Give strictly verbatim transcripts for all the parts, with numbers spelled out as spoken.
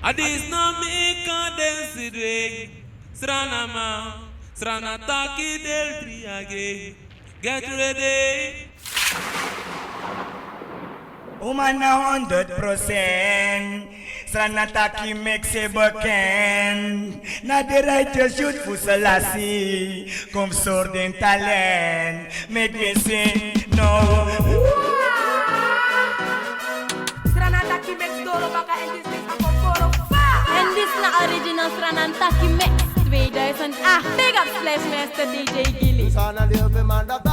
A disi na mi kan densi dwe. Srana man, Srana taki deel drie again. Get ready. Uman na honderd procent. Srana taki mix e bekend. Na de righteous youth fu Selassie. Kom sori den talent. Make me sing now. Srana taki mix doro baka en disi a kon koro fa. En disi na original Srana taki mix tweeduizend acht. Big up Splashmaster D J Gilly. Sana deel fu man dati.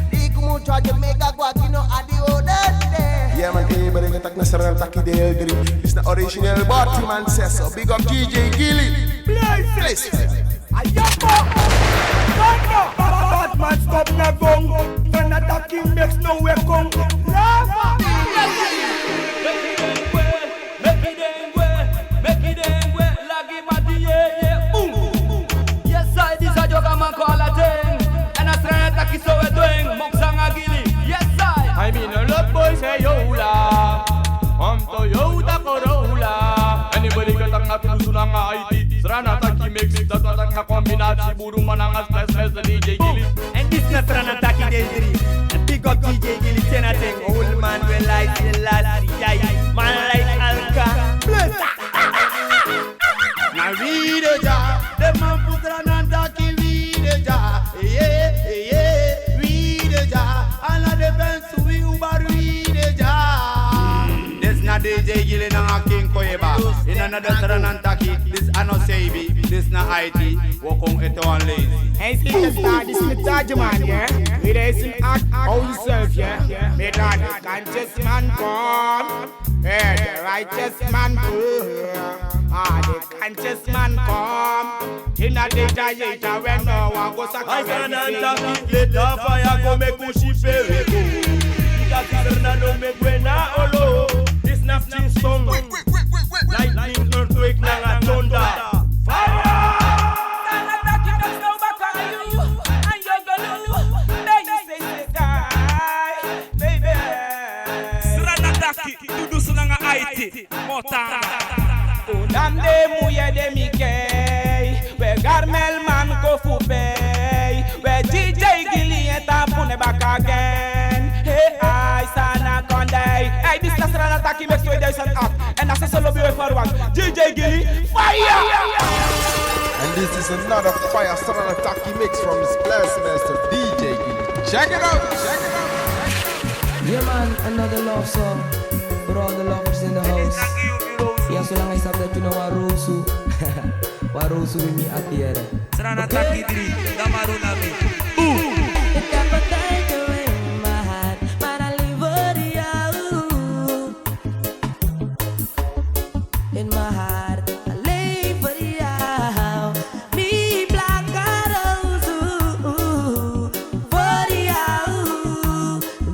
Di kumu try to make a kwaki no adi o dede. Yeah man, e bring a taki na Srana taki deel drie. Disi na original Batman says so. Big up D J Gilly. Bless. Ayoko! Banda! Ba-, ba-, Batman stop na gong. Srana taki mix no we kong. Lava! Meki den gwe, meki den gwe, lagi mati ye ye, boom. Yes I, disi a Joga man kon ala ten. En a Srana taki so we du en, Mok Sanga Gilly. Yes I. I mean a lot boys say yo hula. Om to yo ta koro hula. Anybody kan taki na Srana taki mix, dati a taki na kombinasi buru man nanga Splashmaster D J Gilly. En disi na Srana taki deel drie. En big up D J Gilly, ten na ten. Old man we like the last three. Man like Alka. Bless. Na wi de dya, den man fu Srana taki wi de dya. Eye, eye, wi de dya. Ala den fans wi ubaru wi de dya. Disi na D J Gilly nanga King Koyeba. Ini another Srana taki, disi a no seibi, disi na I T. Wo kon ete wan leisi. En si de sta disi mi taki man, yeah. Wi de si mi act, act how yuself, yeah. Mi dati conscious man kom. Hey, the righteous man kom. Ah, the conscious man kom. Tina de dya yeta we no wa go saka. Ai, Srana taki, leti a faya kon meki un si pe we go. Bika Srana no meki we na olo. Disi na Kingston. Lightning, earthquake nanga thunder. Fire! Srana taki mix no baka yu. An yu go lu. Baby say say die. Baby. Srana taki, dudu Srana nanga I T. Mota. Udam de muye de mi kei. We garmel man go fu pei. We D J Gilly en tapu ne back again. Hey, ai Srana kon dei. Hey, disi na Srana taki mix tweeduizend acht. En a so so lobi we forward. D J Gilly, fire! And this is another fire Srana taki mix from Splashmaster D J Gilly. Check it out, check it out. Yeah man, another love song for all the lovers in the house. Ya, solanga yu sabi dati yu no wan rosu. Wan rosu wi mi ati yere. Srana taki dri, dan maru na mi. Ik heb een tijdje in mijn hart, maar alleen voor jou. In mijn hart, alleen voor jou. Mi blakarozu, voor jou.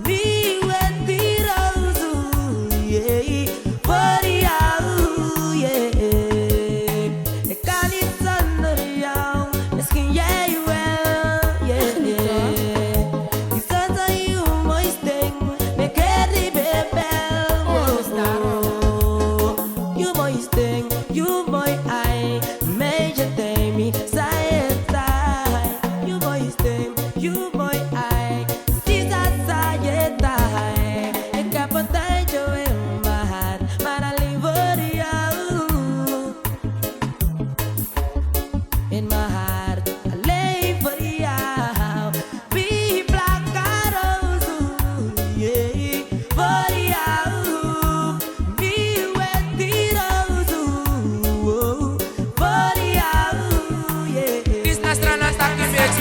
Mi wetirozu, yeah. Voor jou, yeah. Ik kan niet zonder jou, misschien jij wel, yeah, yeah. Je zat aan je mooiste, me carry bebel. Oh, you mooiste, you mooi ai, meisje, tell me, zij het taai. You mooiste, you mooi ai, sisa, zij het taai. Ik heb een tijdje in mijn hart, maar alleen voor jou. In mijn hart, alleen voor jou. Mi blakarozu, yeah, voor jou. Mi wetirozu, voor jou, yeah. Disi na Srana taki mix.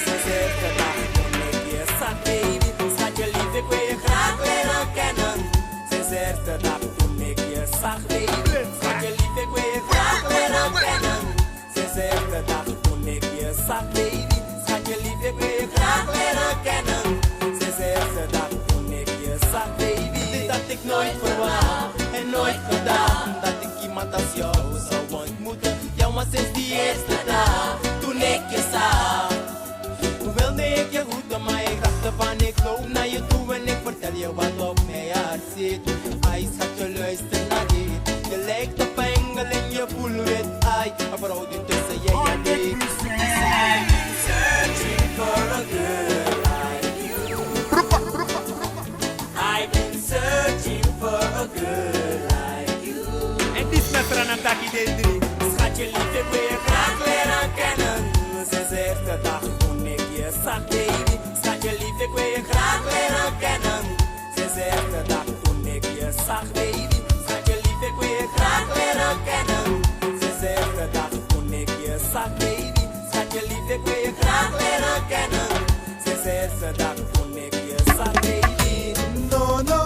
Sinds eerste dag toen ik je zag, baby, schatje lief, ik wil je graag leren kennen. Sinds eerste dag toen ik je zag, baby, schatje lief, ik wil je graag leren kennen. Sinds eerste dag toen ik je zag, baby, schatje lief, ik wil je graag leren kennen. Sinds eerste dag toen ik je zag, baby, dit had ik nooit verwacht en nooit gedacht, dat ik iemand als jou zou ontmoeten. Jou was sinds die eerste dag toen ik je zag. Hoewel nee, ik je groette, maar ik dacht ervan, ik loop naar je toe en ik vertel je wat op mijn hart zit. Ai, Taki de dri, schatje lief, ik wil je graag leren kennen. Sinds de eerste dag toen ik je zag, baby. Schatje lief, ik wil je graag leren kennen. Sinds de eerste dag toen ik je zag, baby. Schatje lief, ik wil je graag leren kennen. Sinds de eerste dag toen ik je zag, baby. Schatje lief, ik wil je graag leren kennen. Sinds de eerste dag toen ik je zag, baby. No, no,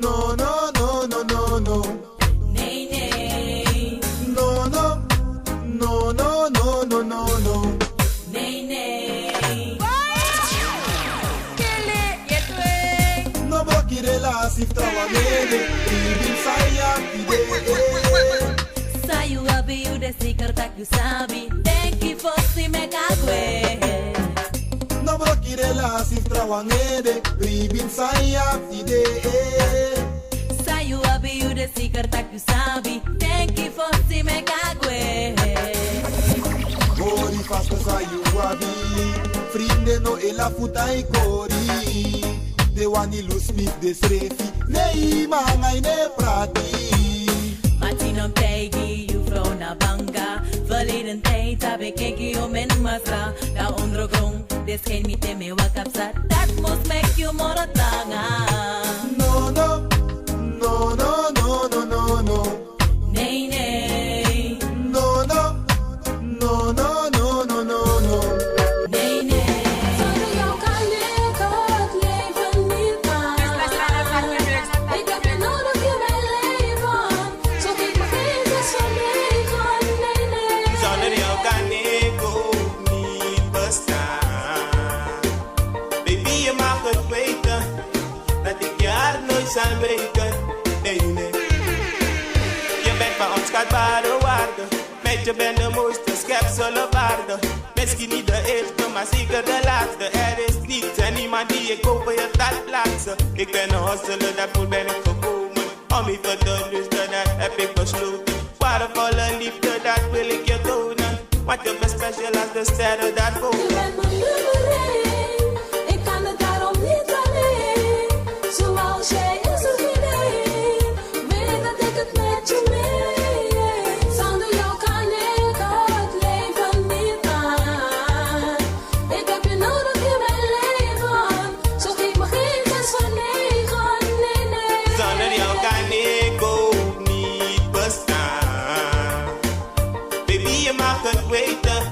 no, no, no, no, no, no. Nee, nee. No, no, no, no, no, no, no, no. Nee, nee. Kele, ye twe. No broki relasi fu trawan ede. Ibi saya, ide, eh. Sayu abi yu de zeker taki yu sabi. Denki fosi meki a gwe. No broki relasi fu trawan ede. Ibi saya, ide, eh. Sayu abi yu de zeker taki yu sabi. Denki fosi meki a gwe. Hori fast, sayu abi. Vrienden no e lafu tai kori. Den wani lusu mi fu densrefi. Nei, ma nanga yu no e prati. Mati no taigi yu vrouw na banga. Verleden tijd heb ik gekeken yu men masra. Na ondergrond, dus geen mi te mi waka psa. Dat mus meki yu moro tanga. No, no, no, no, no, no, no, no. Nee, nee. No, no. No, no, no, no, no, no. Nee, nee. Zonder jou kan ik het leven niet aan. Ik heb je nodig in mijn leven. Zo geef me geen zes van negen. Nee, nee. Zonder jou kan ik ook niet bestaan. Baby, je mag het weten dat ik je hart nooit zal breken. Nee, nee. Je bent van onschatbare waarde. Meid, je bent de mooiste schepsel op aarde. Misschien niet de eerste, maar zeker de laatste. Er is niets en niemand die ik boven je zal plaatsen. Ik ben een hustler, daarvoor ben ik gekomen. Om even te luisteren, dat heb ik besloten. Waardevolle liefde, dat wil ik je tonen. Want je bent special als de sterren daarboven. Je bent mijn nummer één, ik kan het daarom niet alleen. Zoals jij is er geen één, weet dat ik het met je meen. Zonder jou kan ik het leven niet aan. Ik heb je nodig in mijn leven, zo geef me geen zes van negen, nee, nee. Zonder jou kan ik ook niet bestaan. Baby, je mag het weten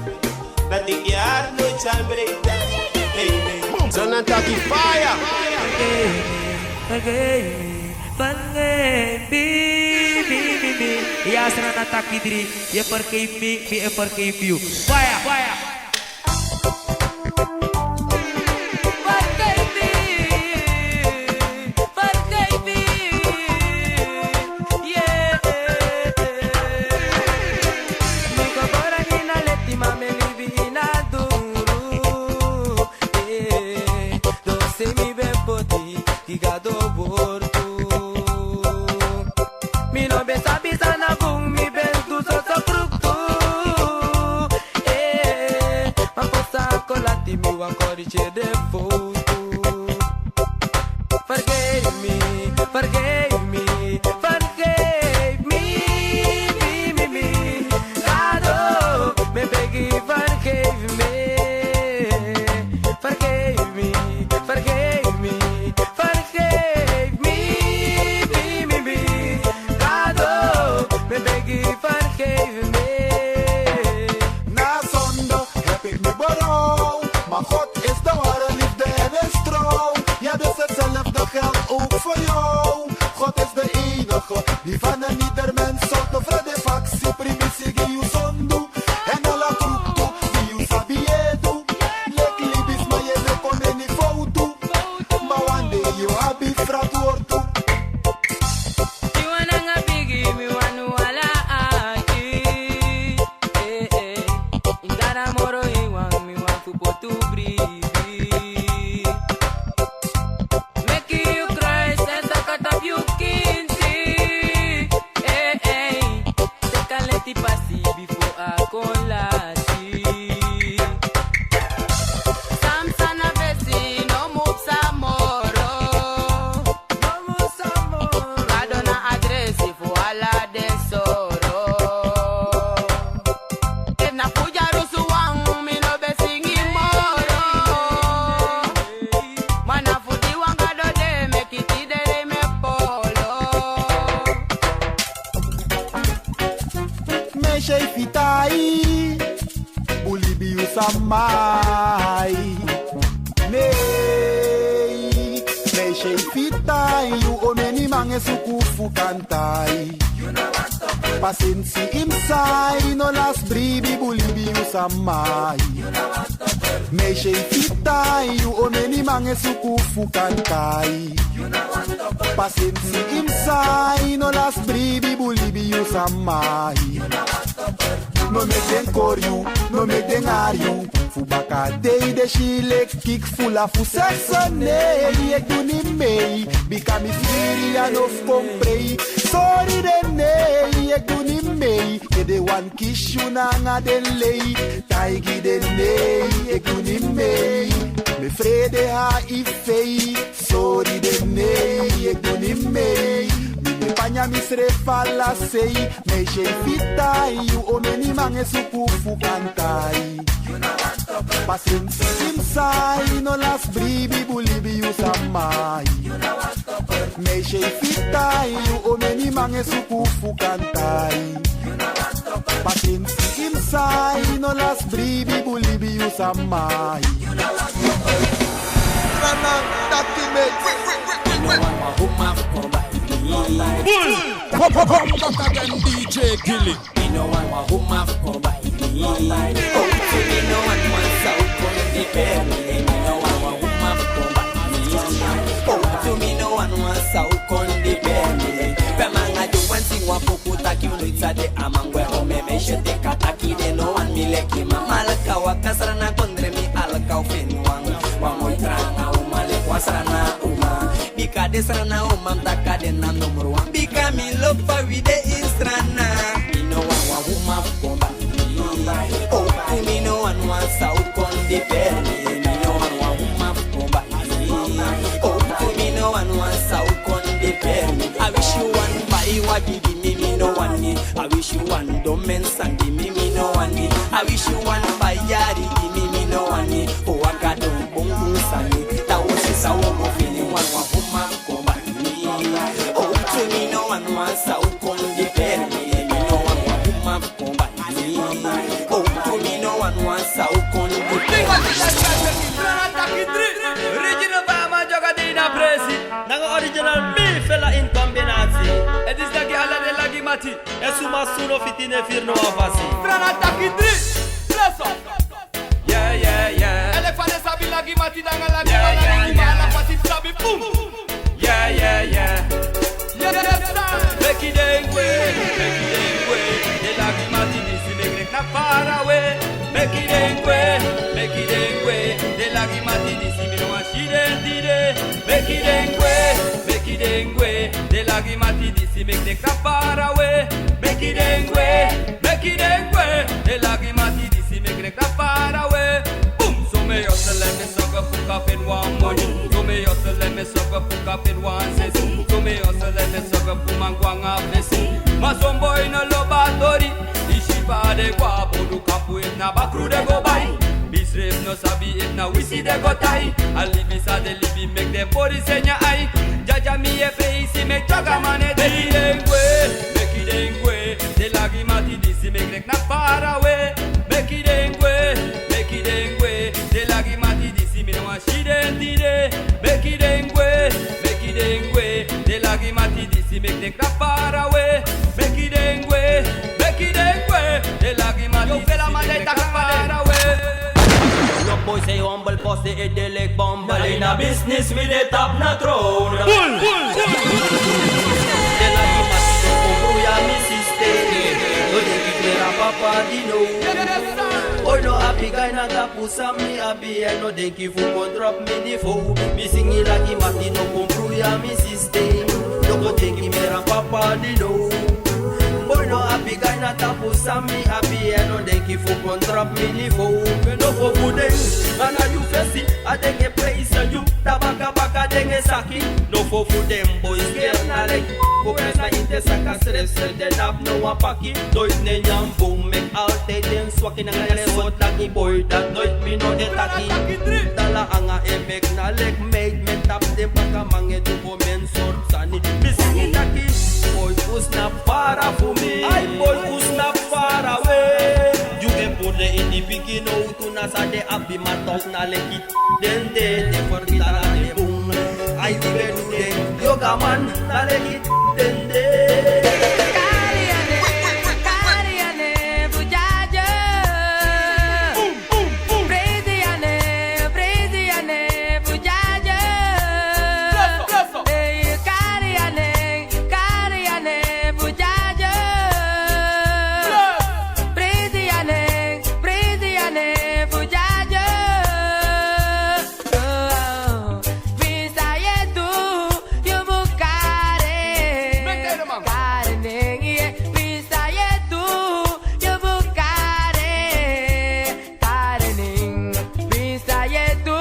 dat ik je hart nooit zal breken. Hey, hey. Zo na taki fire. Vergeef mi, vergeef mi, bi, bi, bi, bi. Ya, Sra Nataki dri, ye vergeef mi, mi e vergeef yu. Fire, fire. Vergeef mi, vergeef mi, yeah. Mi gebore ini a leti, ma mi e libi ini a duru, eh. Dosi mi ben poti gi Gado wortu. Mi no ben sabi san na bun, mi ben du soso kruktu. Eh, ma fosi a kon lati, mi wani korigeri den fowtu. Vergeef mi, vergeef mi, vergeef mi, mi, mi, mi. Gado, mi e begi, vergeef mi. Vergeef mi, vergeef mi, vergeef mi, mi, mi, mi. Gado, mi e begi, vergeef mi. Na zonde heb ik nu berouw, maar God is de ware liefde en is trouw. Ja, dus hetzelfde geldt ook voor jou. God is de enige die van een ieder mens houdt. Tevreden faksi primisi gi yu sondu. En ala kruktu di yu sabi e du. Leki libisma yu e meki meni fowtu. Ma wan dei yu abi frati wortu. Mi wani nanga bigi, mi wani ala aki. Eh, eh. Indara moro e wan, mi wani fu potu bribi. Meki yu kruis èn saka tapu yu kinsi. Eh, eh. Teki a leti pas Samai. Nei, meisje, fita yu, omeni man e suku fu kantai. Pasensi yu mus sai, no lasi bribi, bun libi yu samai. Meisje, fita yu, omeni man e suku fu kantai. Pasensi yu mus sai, no lasi bribi, bun libi yu samai. No meki den kori yu, no meki den hari yu. Fu baka dei den si leki kiki fu lafu, seks, nei, e duni mei. Bika mi firi, a no fu kon prei. Sori den, nei, e duni mei. Ede wan kisi yu nanga den lei. Taigi den, nei, e duni mei. Mi e frede ha i fei. Sori den, nei, e duni mei. Mi de panya mi srefi ala sei. Meisje, fita yu, omeni man e suku fu kantai. Pasensi yu mus sai, no lasi bribi, bun libi yu samai. Meisje, fita yu, omeni man e suku fu kantai. Pasensi yu mus sai, no lasi bribi, bun libi yu samai. Bull! Come back again, D J Gilly. Mi no wan wan woman fu kon bai mi. Oh, to mi no wan wan sa o kon di beri mi. Mi no wan wan woman fu kon bai mi. Oh, to mi no wan wan sa o kon di beri mi. Pe manga di wan si wan poku taki un sa de a man gwe o meme shete ka taki de no wan mi leki mama laka waka srana kondre mi alaka o feni wan. Wan moi tranga uma leki wan srana uma. Bika den srana o man taki a den na number one. Bika mi lobi fa wi de ini srana. Mi no wan wan woman fu kon bai mi. Oh, mi no wan wan sa o kon di beri mi. Mi no wan wan woman fu kon bai mi. Oh, mi no wan wan sa o kon di beri mi. A wisi wan bai wagi gi mi, mi no wani. A wisi wan domen san gi mi, mi no wani. A wisi wan bai yari gi mi, mi no wani. O waka don bun bun sani. Ta o si sa o mo fini wan wan woman fu kon bai mi. Oh, to mi no wan wan sa o kon di beri mi. Mi no wan wan woman fu kon bai mi. Oh, to mi no wan wan sa o kon di beri mi. Original Bama Joga de na presi. Nanga original mi fela in combinatie. E disi na gi ala den lagi mati. E suma su no fiti no e firi no wan fasi. Srana taki dri. Bless up. Yeah, yeah, yeah. Elefante sabi lagi mati nanga lagi mati. Ala fasi sabi pum. Yeah, yeah, yeah. Yes, sir. Meki den gwe, meki den gwe. Den lagi mati disi meki den knapu far away. Meki den gwe, meki den gwe. Den lagi mati disi mi no wan si den tide. Meki den gwe, meki den gwe. Den lagi mati disi meki den knapu far away. Meki den gwe, meki den gwe. Den lagi mati disi meki den knapu far away. Boom, so mi hustle en mi suffer fu kan feni wan moni. So mi hustle en mi suffer fu kan feni wan sensi. So mi hustle en mi suffer fu man go nanga fesi. Ma son boi no lobi a tori. Disi fa den go a bonu kampu efu na bakru den go bai. Mi srefi no sabi efu na wisi den go tai. A libi san den libi meki den pori seni a ai. Dyadia mi e presi meki Joga man e dei. Meki den gwe, meki den gwe. Den lagi mati disi meki den knapu far away. Meki den gwe, meki den gwe. Den lagi mati disi mi no wan si den tide. Meki den gwe, meki den gwe. Den lagi mati disi meki den knapu far away. Meki den gwe, meki den gwe. Den lagi mati disi meki den knapu far away. Young boy say humble boss de e de leki bumble. Ini a business mi de tapu na throne. Den lagi mati no kon bruya mi system. No denki mera papa di no. Boi no abi gai na tapu san mi abi. Yu no denki fu kon drop mi niveau. Mi singi lagi mati no kon bruya mi system. No kon denki mera papa di no. Boi no abi gai na tapu san mi abi. Yu no denki fu kon drop mi niveau. No fo fu den, a na yu fesi, a den e praise yu. Tabaka baka den e saki. No fo fu den boi skeer na leki. Go pesa inte saka sref sref den abi no wan paki. Noit ne nyan bun meki altijd den swaki nanga den sort taki boi dat noit mi no de taki. Dala anga e meki na leki meid meki tapu den baka man e du go men sort sani. Mi singi taki boi un snapu fara fu mi. Ai boi un snapu fara we. Yu e Fu den ini pikin nowtu na san den abi, ma toch na leki den de, den ferfitara den bun. Ai, wi ben du den yogaman na leki den de. Kari nen, wi sa yetu,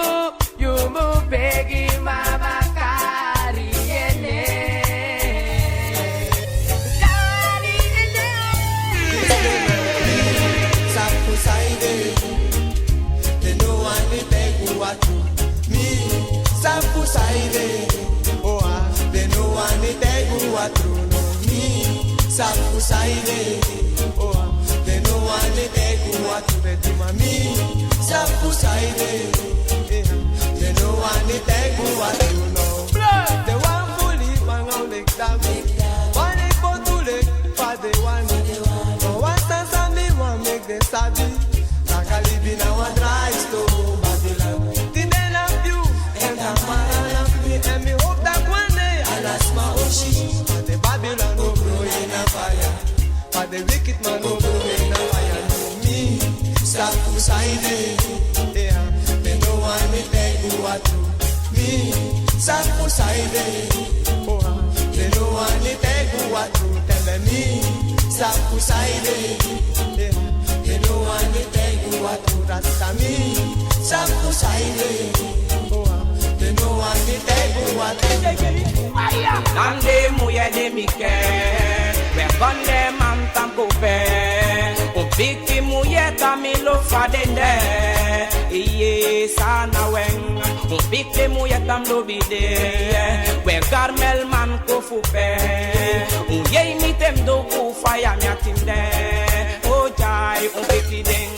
yumu begi mama kari ene. Kari ene. Safu saide, den no wani teki un a tru. Mi, safu saide, oh ah, den no wani teki un a tru no. Mi, safu saide, oh ah, den no wani teki un a tru. Beti ma mi, safu saide, eh, den no wani teki un a tru no. Den wani fu libi anga un leki dati, wani fu du leki fa den wani. Ma wan sani san mi wani meki den sabi, taki a libi na wan drai stori, Babilon. Tide na fu yu, èn tamara na fu mi, èn mi howpu taki wan dei ala sma o si. Ma den Babilon no broi na faya, ma den wikiti man no broi na faya. Mi, safu saide, eh, den no wani teki un a tru. Mi, safu saide, oh ah, den no wani teki un a tru. Teki mi, safu saide, eh, den no wani teki un a tru. Rasta mi, safu saide, oh ah, den no wani teki un a tru. Nande muye de mi ke, we bande man tampu pe. Un bigi muye tan mi lobi fa den de. Iye, san na wen. Un bigi muye tan mi lobi de. We garmel man kon fu pe. Un yei mi te mi doku faya mi a tinde. O Jai, un bigi den.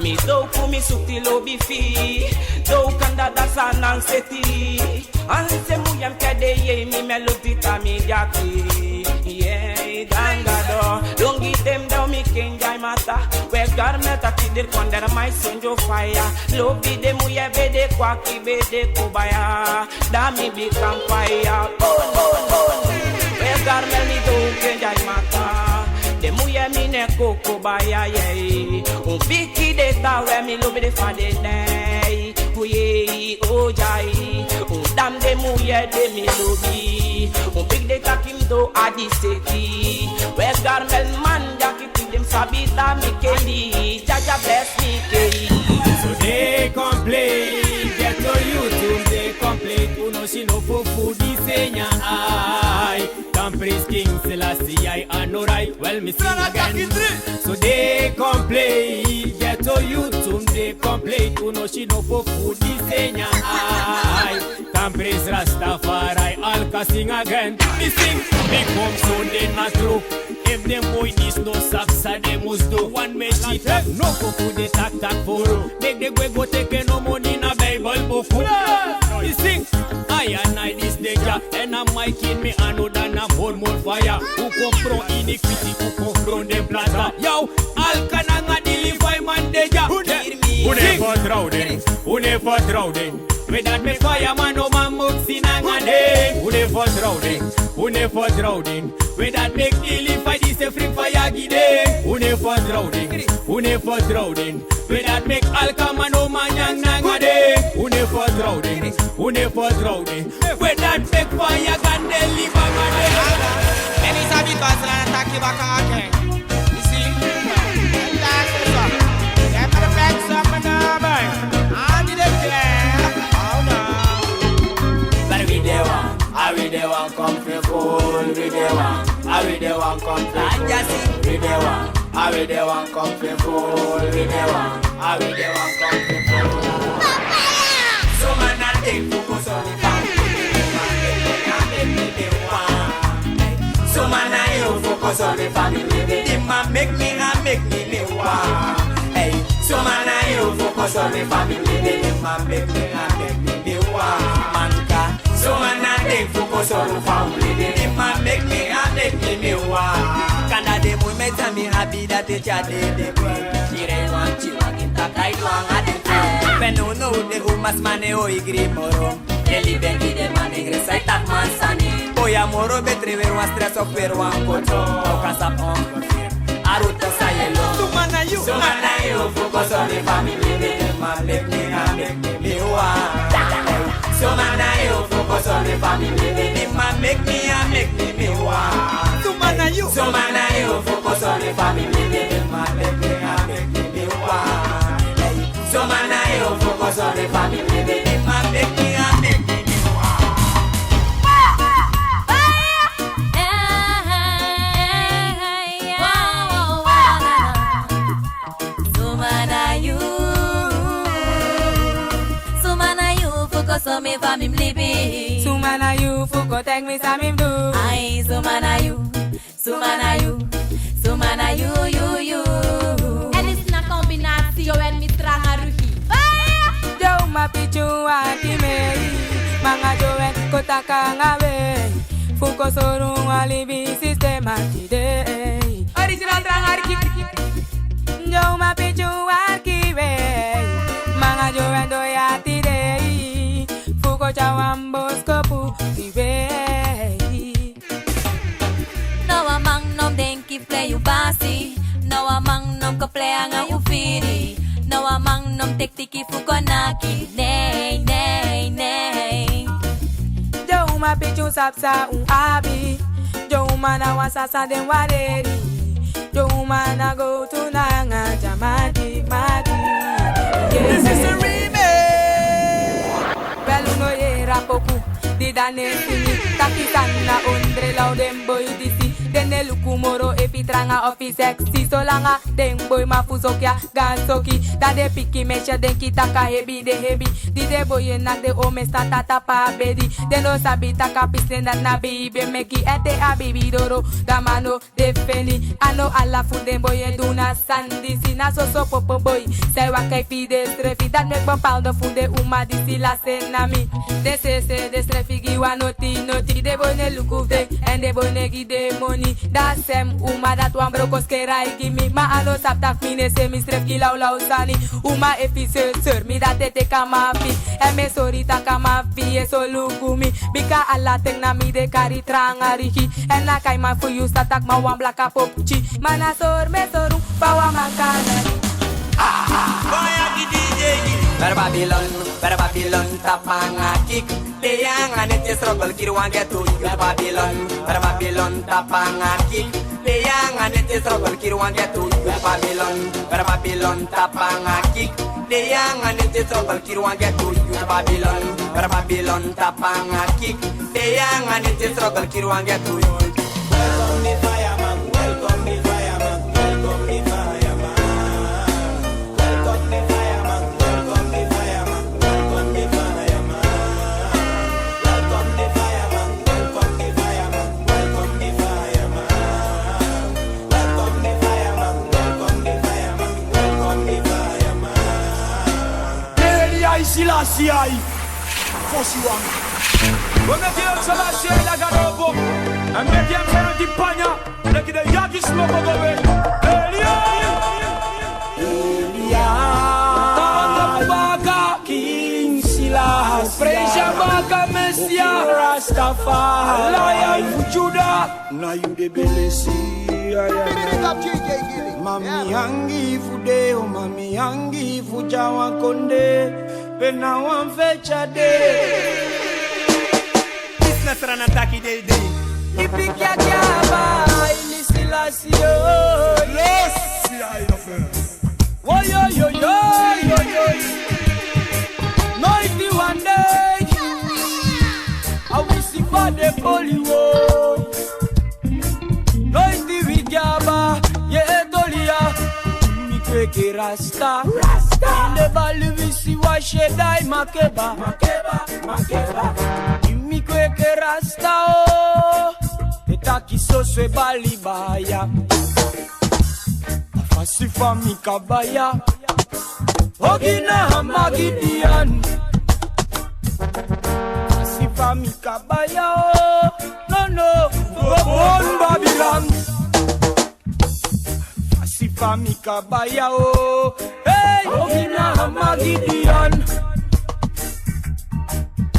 Mi doku mi suti lobi fi. Doku anda dasa nan seti. Anse muye mi ke de yei mi melodi tan mi dyaki. Yei, dan Gado. Longi den mi de mi ken Jai mata. We garmel taki diri kon dere mai sonjo faya. Lobi den muye be de kwaki be de kobaya. Dan mi bika mi faya. Bon, bon, bon. We garmel mi doku ken Jai mata. Den muye mi ne koko baya yei. Un bigi den tan we mi lobi den fa den de. Ku yei, o Jai, un dan den muye de mi lobi. Un bigi den taki mi do a di seti. We garmel man dyaki tide mi sabi tan mi keli. Jaja bless mi kei. So den e complain, ghetto youth un e complain, un no si no fufu di Seigneur ai. Tan Prince King Selassie I a no rai, wel mi sing again. So den e complain, ghetto youth un e complain, un no si no fufu di Seigneur ai. Tan Prince Rastafari, Alka sing again. Mi sing, mi kom sonde na tru. Efu den boi disi no sabi san den mus du, wan mesi tak no kon fu den tak tak furu. Meki den gwe go teki no moni na Bijbel buku. Mi sing, a ya na disi de dya. Èn a maiki ini mi anu dan a murmur faya. Un kon fron iniquity, un kon fron den plata. Yow, Alka nanga di Levi man de dya. Un no e fertrow den, un no e fertrow den. We dati meki faya man no man muksi nanga den. Un no e fertrow den, un no e fertrow den. We dati meki di Levi disi e fri faya gi den. Un no e fertrow den, un no e fertrow den. We dati meki Alka man no man nyan nanga den. Un no e fertrow den, un no e fertrow den. We dati meki faya gande liba man de. Èn mi sabi basi na taki baka aken. Yu si? Èn dati so. Èn perfect so man na man. Andi de kre. Oh no. But we dey one, a we dey one, come fi full, we dey one. A we dey one, come fi full, we dey one. A we dey one, come fi full, we dey one. A we dey one, come fi full. Some man a tek fu go sorry family, man mek mi, a mek mi dey one. Some man a yo fu go sorry family, di man mek mi, a mek mi dey one. Hey. Kosoro mi family, den man meki mi, a meki mi, mi wan. Manka. Suma na den fu kosoro family, den man meki mi, a meki mi, mi wan. Kande den mu meki mi abi dati tyari den, den kwe. Irewan tyari wan, taki wan a den. Pe no no den umasma no e gree moro. Den libi gi den man, den gresi e taki man sani. Boi, a moro betri weri wan stress of weri wan koto. Oka sabi ongeveer a route san yu e lobi. Suma na yu? Suma na yu fu kosoro mi family, den man meki mi, a meki mi, mi wan. Suma na yu fu kosoro mi family, den man meki mi, a meki mi, mi wan. Suma na yu? Suma na yu fu kosoro mi family, den man meki mi, a meki mi, mi wan. Suma na yu fu kosoro mi family, den man meki mi, a meki mi, mi wan. Suma na yu? Suma na yu fu kosoro mi fa mi mus libi? Suma na yu fu kon taigi mi san mi mus du? Ai, suma na yu? Suma na yu? Suma na yu, yu, yu? En is na combinatie, Joe en Mitra Haruhi. Joe, ma pikin wan kimei. Manga Joe en kotaka ngawe. Fu kosoro wan libi sistema tide. Original Trangariki. Joe, ma pikin wan kimei. Manga Joe en doya tide. Fu kon tyari wan boskopu tide. No wan man no mus denki fu plei yu basi. No wan man no mus kon plei nanga yu firi. No wan man no mus teki tiki fu kon naki. Nei, nei, nei. Den uman pikin un sabi san un abi. Den uman na wan sani san den wani. Den uman na gowtu nanga dyamandi, mandi. This is a remix. Wel, un no yere a poku di dan e singi. Taki san na ondre lau den boi disi. Den no e luku moro efu yu tranga of yu sexy. Solanga den boi man fu soki a gan soki. Dan den pikin mesi e denki taki a hebi den hebi. Di den boi e naki den omes tan tapu a bedi. Den no sabi taki a pisnen dati na beibi e meki. Ete a beibi doro, dan man no de feni. A no ala fu den boi e du na sani disi. Na soso popo boi san e waka e fii densrefi. Dati meki bepaalde fu den uman disi lasi en na mi. Den sese densrefi gi wan noti noti. Den boi no e luku fu den, èn den boi no e gi den moni. Dan a sem uman dati wan broko skeri gi mi. Ma a no sabi taki mi no e seri misrefi gi lawlaw sani. Uman efu yu seri, seri mi dati ete, kon a man fii. Èn mi e sori taki a man fii e so luku mi. Bika ala ten na mi den kari Trangariki. Èn na kaiman fu yu sa taki man wan blaka popki. Ma na sori mi e sori un fa wan man kan. Faya gi D J gi. Bere Babylon, bere Babylon, tapu anga kick. Te yu anga neti e struggle kiri wan ghetto youth. Babylon, bere Babylon, tapu anga kick. Te yu anga neti e struggle kiri wan ghetto youth. Babylon, bere Babylon, tapu anga kick. Te yu anga neti e struggle kiri wan ghetto youth. Babylon, bere Babylon, tapu anga kick. Te yu anga neti e struggle kiri wan ghetto youth. Welcome the fireman, welcome the fireman, welcome the fireman. Welcome the fireman, welcome the fireman, welcome the fireman. Welcome the fireman, welcome the fireman, welcome the fireman. Welcome the fireman, welcome the fireman, welcome the fireman. Haile Selassie I. Fosi wan. We meki Selassie I laga dopo. Èn meki en pena di panya. Leki den yagi smoko go we. Elia. Elia. Tata baka. King Selassie. Praise ya baka Mesia. Rastafari. Lion fu Juda. Na yu de belesi. Mami angi fu de, o mami angi fu Dyawan konde. Pe na wan feti a de. Dis na Sranan taki dei dei. Ipi kya kya ba, Haile Selassie o. Selassie I the first. Wo yo yo yo yo yo. Noiti wan dei. A wisi fa den poli wo. Noiti wi gi aba, ye e toli ya. Mi kweki Rasta. Rasta. Inde bali wisiwasi e dai makeba. Makeba, makeba. Mi kweki Rasta o. E taki soso e bali baya. A fasi fa mi kaba ya. O Ogina Magidian. Fasi fa mi kaba ya o. No, no. Go bon Babylon. Fasi fa mi kaba ya o. Hey, Ogina Magidian.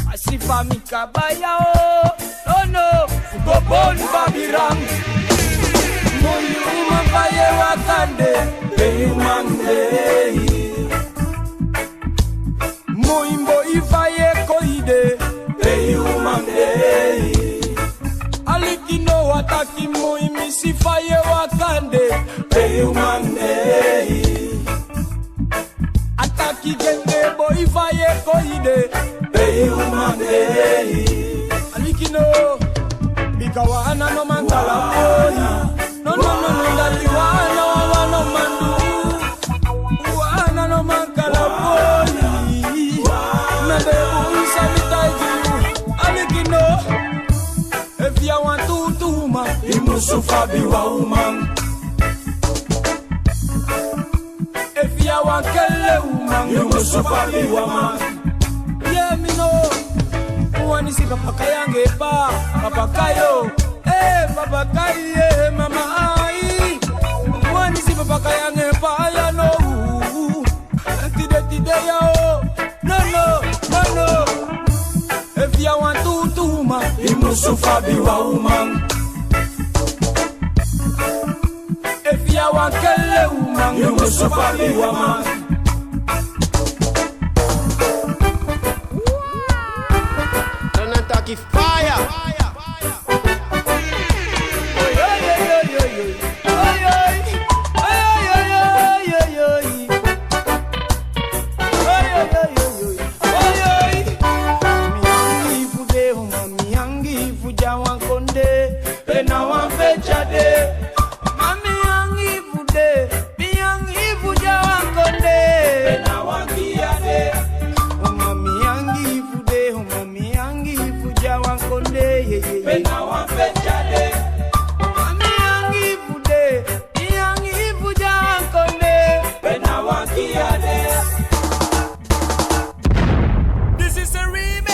Fasi fa mi kaba ya o. No, no. Go bon Babylon. Moi uman fa yu e waka de. Pe yu man de. Moi boi fa yu e koi de, pe yu man de. Aliki no wan taki moi misi fa yu e waka de, pe yu man de. A taki genge boi fa yu e koi de, pe yu man de. Aliki no, bika wan ana no man kala boi. No, no, no, no, dati wan ana, wan ana no man du. Wan ana no man kala boi. Mi de bun san mi taigi yu. Aliki no. Efu yu a wan tuutuu uman, yu musu abi wan uman. Efu yu a wan kele uman, yu musu abi wan man. Yee mi no. Wani si papa kai anga en pa, papa kai o. Eh, papa kai, eh, mama ai. Wani si papa kai anga en pa ya no. Tide, tide ya o. No, no, no, no. Efu yu a wan tuutuu uman, yu musu abi wan uman. Efu yu a wan kele uman, yu musu abi wan man. Dan a taki fire. Oi, oi, oi. Oi, oi, oi, oi, oi. Oi, oi. Mi angi fu de, o mama, mi angi fu de a wan kondee. Pe na wan feti a de. Mama, mi angi fu de, mi angi fu de a wan kondee. Pe na wan kii a de. O mama, mi angi fu de, o mama, mi angi fu de a wan kondee, ye, ye, ye. Pe na wan feti a de. Mama, mi angi fu de, mi angi fu de a wan kondee. Pe na wan kii a de. This is a remix.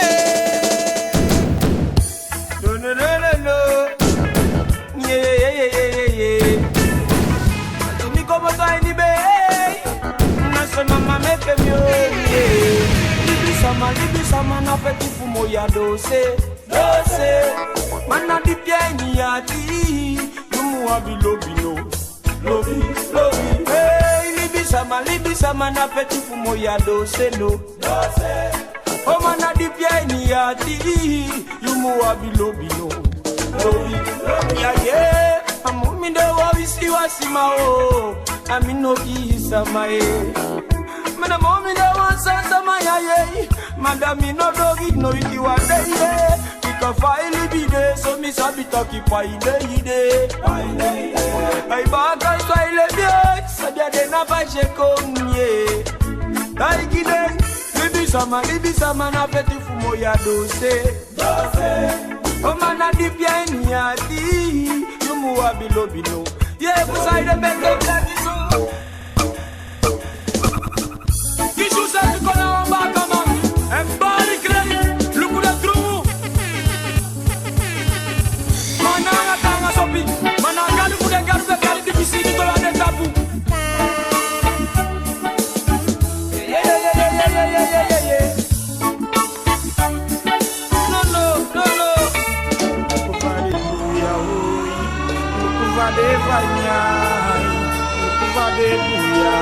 No, no, no, no, no. Yeah, yeah, yeah, yeah, yeah, yeah. Ati mi komoto a ini be. Na so mama meki mi o, yeah. Libisama, libisama na feti fu moi a dose, dose. Ma na dipi a ini yu ati, yu mu abi lobi no. Lobi, lobi. Hey, libisama, libisama na feti fu moi a dose no. O mama, na dipi a ini yu ati, yu mu abi lobi no. Lobi, lobi. Ya, ye, a mami de wan wisiwasi ma o. A mi no gi sama e. Ma na mami de wan sani sama ya ye. Ma da mi no du ogii noiti wan dei ye. Bika fa i libi de, so mi sabi taki fa i de, i de. Ai baka so i libi e, sabi a de na fa i e kon ye. Taigi den, libisama, libisama na feti fu moi a dose. O mama, na dipi a ini yu ati, yu mu abi lobi no. Ye, fu san i de meki taki so. Kisi useefi kon na wan bakaman. Èn bari krei. Luku den drum. Ma na anga tanga sopi. Ma na a Gadu fu den Gadu, den Gadu di kisi di kon na den tapu. No, no, no, no. Luku fa den buya, oi. Luku fa den fanya. Luku fa den buya.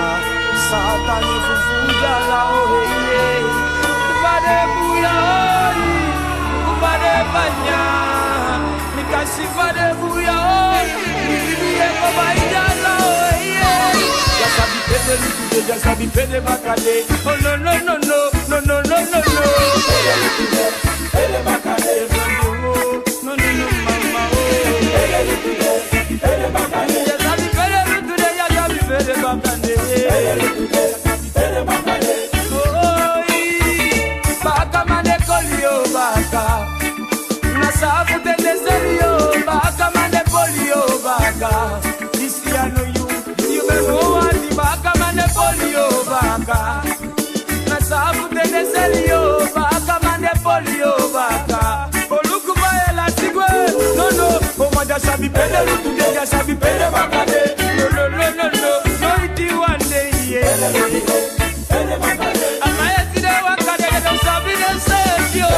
Satan e fufu dala, oi, oi. Luku fa den buya, oi. Luku fa den fanya. Mi kan si fa den buya, oi. Mi, mi, mi, e kon bai dala, oi, oi. Ya sabi pe den lutu de, ya sabi pe den baka de. Oh, no, no, no, no. No, no, no, no, no. No, no, no, mama, oh. Ya sabi pe den lutu de, ya sabi pe den baka de. Oh, oi. Bakaman e koli yu baka. Na safu ten den seli yu, bakaman e koli yu baka. Disi a no yu, yu ben no wani, bakaman e koli yu baka. Mi pede lutu de, ya sabi pede baka de. No, no, no, no, no, no, iti wan de, yeah. Pede baka de. A man e si den waka de, den no sabi denseefi, yo.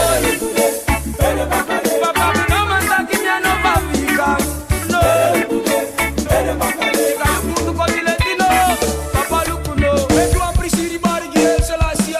Pede baka de. Papa, mi no man taki mi a no Bafika. No. Pede baka de. Ika luku tu kon di leti, no. Papa, luku, no. Meki wan prisiri bari gi Haile Selassie.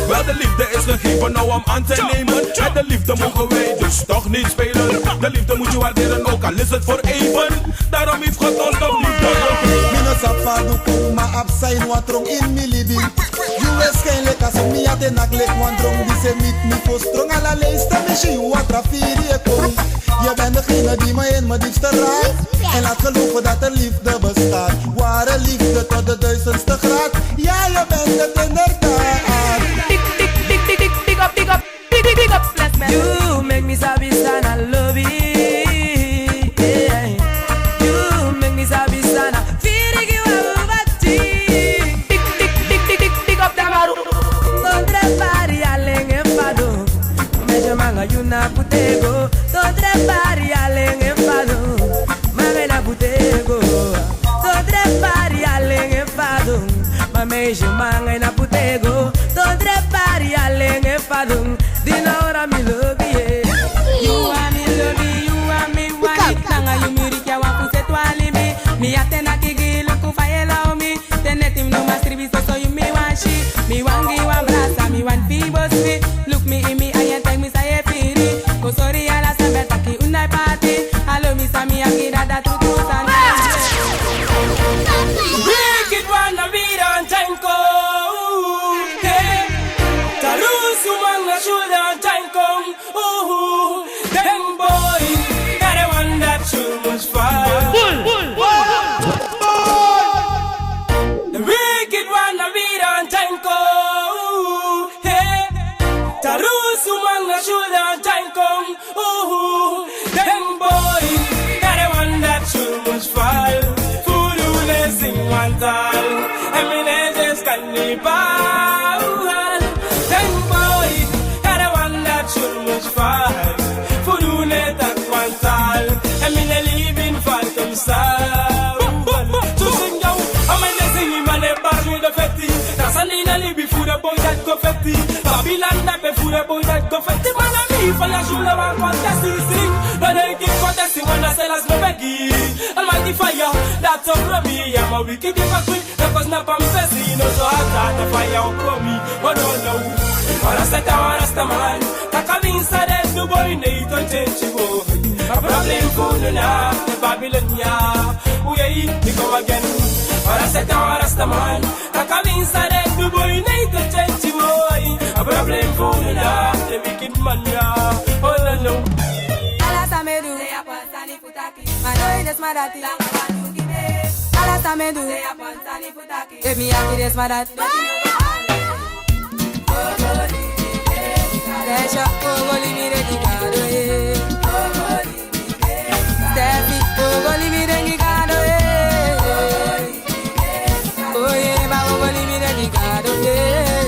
Wel, de liefde is gegeven, nou om aan te nemen. Met de liefde mogen wij dus toch niet spelen. De liefde moet je waarderen, ook al is het voor even. Daarom heeft God ons toch liefde gegeven. Mi no sabi fa a du kon, ma a psa ini wan tron ini mi libi. Yu waarschijnlijk a so mi ati e naki leki wan dron di se miti mi fosi tron. Ala leisi te mi si yu, a tra firi e kon. Je bent degene die me in mijn diepste raad. En laat geloven dat er liefde bestaat. Ware liefde tot de duizendste graad. Ja, je bent het inderdaad. Big, big, big, big, big, big up, big up, big, big up, bless me. You make me sabi san a lobi. Yeah. You make me sabi san a firi gi wan bati. Big, big, big, big, big, big up, Damaru. Sondre pari alen e fadon. Meisje manga yu na putego. Sondre pari alen e fadon. Mame na putego. Sondre pari alen e fadon. Ma meisje manga na putego. Sondre pari alen e fadon. Dina ora mi lobi e. Yu a mi lobi, yu a mi wani. Nanga yu mi riki a wan fu seti wan libi. Mi ati e naki gi luku fa yu e lobi mi. Te neti mi no man sribi soso yu mi wan si. Mi wan gi wan brasa, mi wan fi bosi. Luku mi ini mi ain, taigi mi san yu e firi. Kon sori ala san mi e taki, un no e pati. Alo mi san mi e gi, dati a tru tru sani. Wicked one, na wi dan tanko. Hey. Tarusu man na shoulder tanko. Ooh, den boi, dat de wan dat should must fall. The wicked one, na wi dan tanko. Hey, Tarusu man na shoulder tanko. Ooh, den boi, dat de wan dat should must fall. Furu ne sing wan tal, en mi ne just kan ni bouwen. Den boi, dat de wan dat should must fall. Furu ne taki wan tal, en mi ne libi in falken sal. So sing yo, a man e sing, man e bari de feti. Na sani na libi fu den boi dat go feti. Babylon na be fu den boi dat go feti. Man a mi fa ya shula wan contest sing. No den ki contest wan na selas no begi. Almighty fire, dat so robi, ya ma wiki di fa kwi. Doko snap a mi fesi, no so hata, ta faya o komi, o no no. Para seta, para seta man, taka mi sa de tu boi ne ito chenchi boi. A problem fu nu na, e Babylon ya, uye, mi come again. Para seta, para seta man, taka mi sa de tu boi ne ito chenchi boi. A problem fu nu na, e wicked man ya, o no no. Ala sa mi e du. Ma no i de sma dati. Ala sa mi e du. Efu mi yaki de sma dati. Desha, o go libi de di gado, eh. Steffi, o go libi de di gado, eh. Oh yeah, ba o go libi de di gado, eh.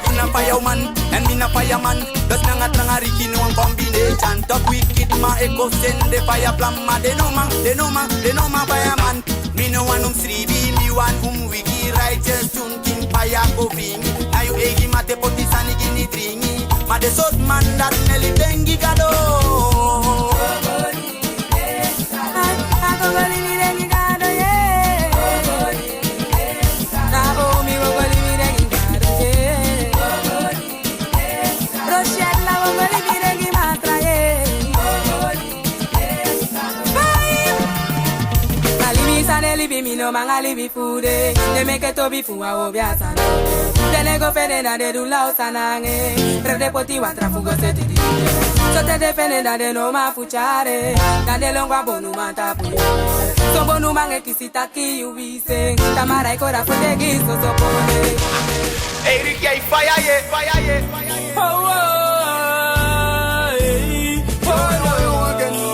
Fu na fire man, en mi na fire man. Dus nanga tranga riki no wan combination. Toch wicked man, e kon sende fire vlam, ma den no man, den no man, den no man fire man. Mi no wan un sribi, mi wan un wiki righteous tun king fire go bring. Na yu eigi mate poti sani gi ni dringi. Ma den sort man dat no e libi gi Gado. A libi san den libi, mi no man a libi fu den. Den meke tobi fu a obi a sani. Den e go fende na den du lau sani nanga en. Brede poti watra fu go seti di. Te den fende dan den no man fu tyari. Dan den lon go a bonuman tapu. So bonuman e kisi taki yu wisi. Tamara e kori fu teki soso pone. Hey, Ricky, hey, fire, yeah, fire, yeah, fire, yeah. Oh, oh, hey, oh, no, no.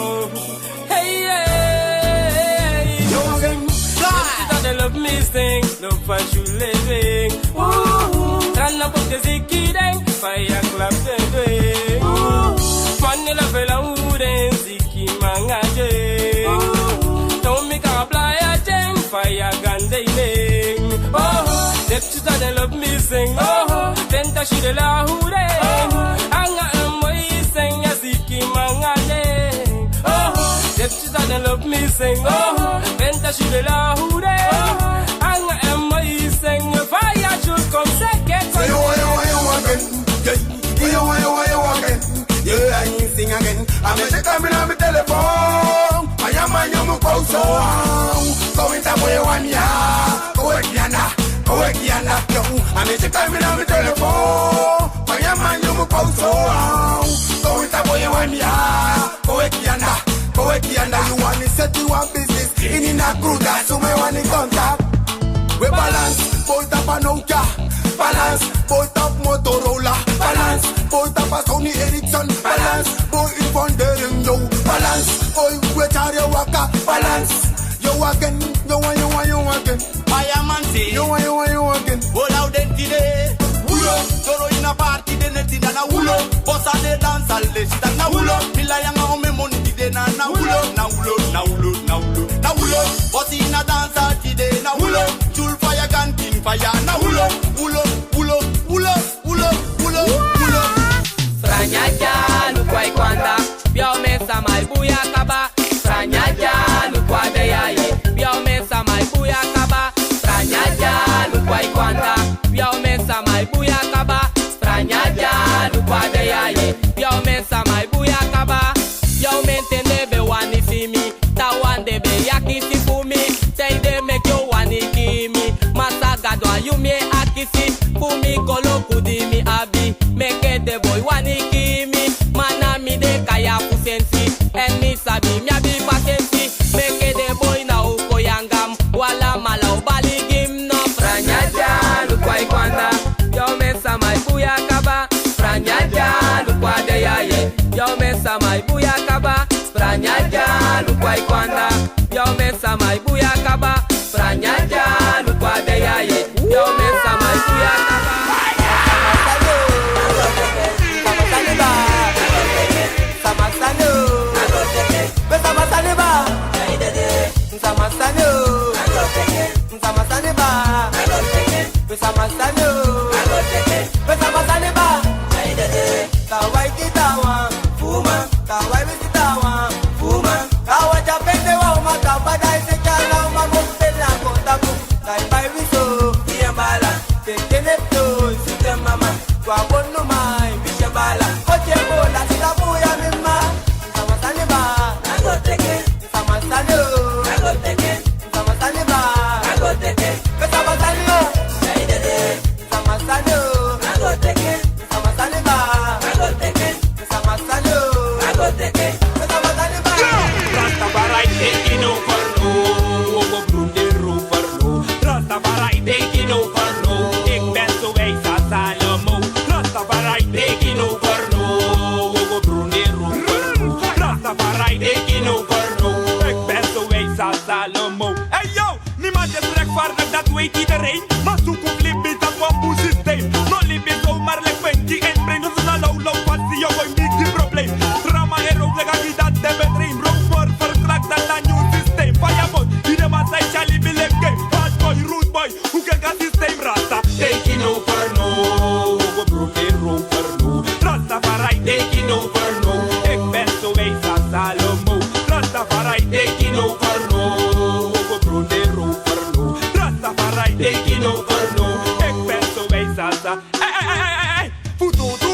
Hey, hey, yo, again. Try. Try. Love me sing, no fashion living. Ooh, turn up the ziki ding, fire club ding. Ooh, money la fela uden ziki manga ding. Ooh, don't make a playa ding, fire gun ding. Oh, deputy that love me sing. Oh, then that she de la hure. Anga en moi sing, ya ziki manga ding. Oh, deputy Sisa den lobi mi sing, oh. Benta si de la hure, oh. Anga en moi sing, fire should come seke. Say you want, you want, you want again. Yeah, you want, you want, you want again. Yeah, I ain't sing again. I may check, I'm in my telephone. I am a young folks, so, so it's a boy one, yeah. Go away, Kiana. Go away, Kiana. Yo, I may check, I'm in my telephone. I am a young folks, so, so it's a boy one, yeah. Koweki anda, koweki anda, you want to set you one business. In in a cruda, so me want to contact. We balance, boy tapa Nokia. Balance, boy tap Motorola. Balance, boy tapa Sony Ericsson. Balance, boy in Fondering, yo. Balance, boy we carry waka. Balance, yo again, yo, yo, yo again. Fireman say, yo, yo, yo again. Hold out den tide. Wulo, toro in a party. Tide neti dan na wulo. Bossa de dansa le si dan na wulo. Mila yanga ome moni tide na na wulo. Na wulo, na wulo, na wulo, na wulo. Bossa in a dansa tide na wulo. Jul fire gan king fire na wulo. Wulo, wulo, wulo, wulo, wulo, wulo. Franyaja, look why kwanda. Bia o men sama e buya kaba. Franyaja, look why de ya ye. Bia o men sama e buya kaba. Franyaja, look why kwanda. Bia o men sama e buya kaba. Franyaja, look why de ya ye. Bia o men sama e buya kaba. Bia o men ten den be wani si mi. Tawan den be akisi fu mi. Sei den meki o wani kii mi. Masa Gado a yu mi e akisi. Fu mi koloku di mi abi. Meke den boi wani kii mi. Ma na mi den kai a fu sensi. Èn mi sabi mi abi pasensi. Meke den boi na o kon yanga mi. Wala mala o bali gi mi no. Franyaja, look why kwanda. Bia o men sama e buya kaba. Franyaja, look why de ya ye. Bia o men sama e buya kaba. Franyaja, look why kwanda. Bia o men sama e buya kaba. Franyaja, look why de ya ye. Bia o men sama e buya kaba. Sama sani o. Be sama sani ba. Sama sani o. Sama sani ba. Sama sani o. Sama sani ba. Kawai kita wan fuma. Kawai wisi ta wan fuma. Kawa japende wa uma kabada ise kana uma mo pela kontaku. Kai bai wiso iya bala. Tekene to sute mama. Kwa bonu mai bisha bala. Koche bola sita buya mima. Sama sani ba. Sama sani o. Sama sani ba. Sama sani o. Sama sani o. Sama sani ba. Sama sani o. Sama sani ba. Rastafari taking over, no. We go broed the rover, no. Rastafari taking over, no. Ik ben zo wijs als Salomo. Rastafari taking over, no. We go broed the rover, no. Rastafari taking over, no. Ik ben zo wijs als Salomo. Hey yo, niemand is rechtvaardig, dat weet iedereen. Maar zoek op libido, dat wan boe systeem. No libi zomaar, leg Pinky en Brain. Dus na low, low, passie, yo, boy, big die probleem. Drama, hero, leg aan die dat de bedrein. Rover, verkracht, dat na nieuw systeem. Fireball, die de man zijn, Charlie, Billy, game. Bad boy, rude boy, hoe kan ik het systeem rasta? Taking over, no. We go broed the rover, no. Rastafari, taking over, no. Ik ben zo wijs als Salomo. Rastafari, taking over, no. We go broed the rover, no. Rastafari, taking over, no. Ik ben zo wijs als Sa-, hey, hey, hey, hey, hey, hey. Fututu,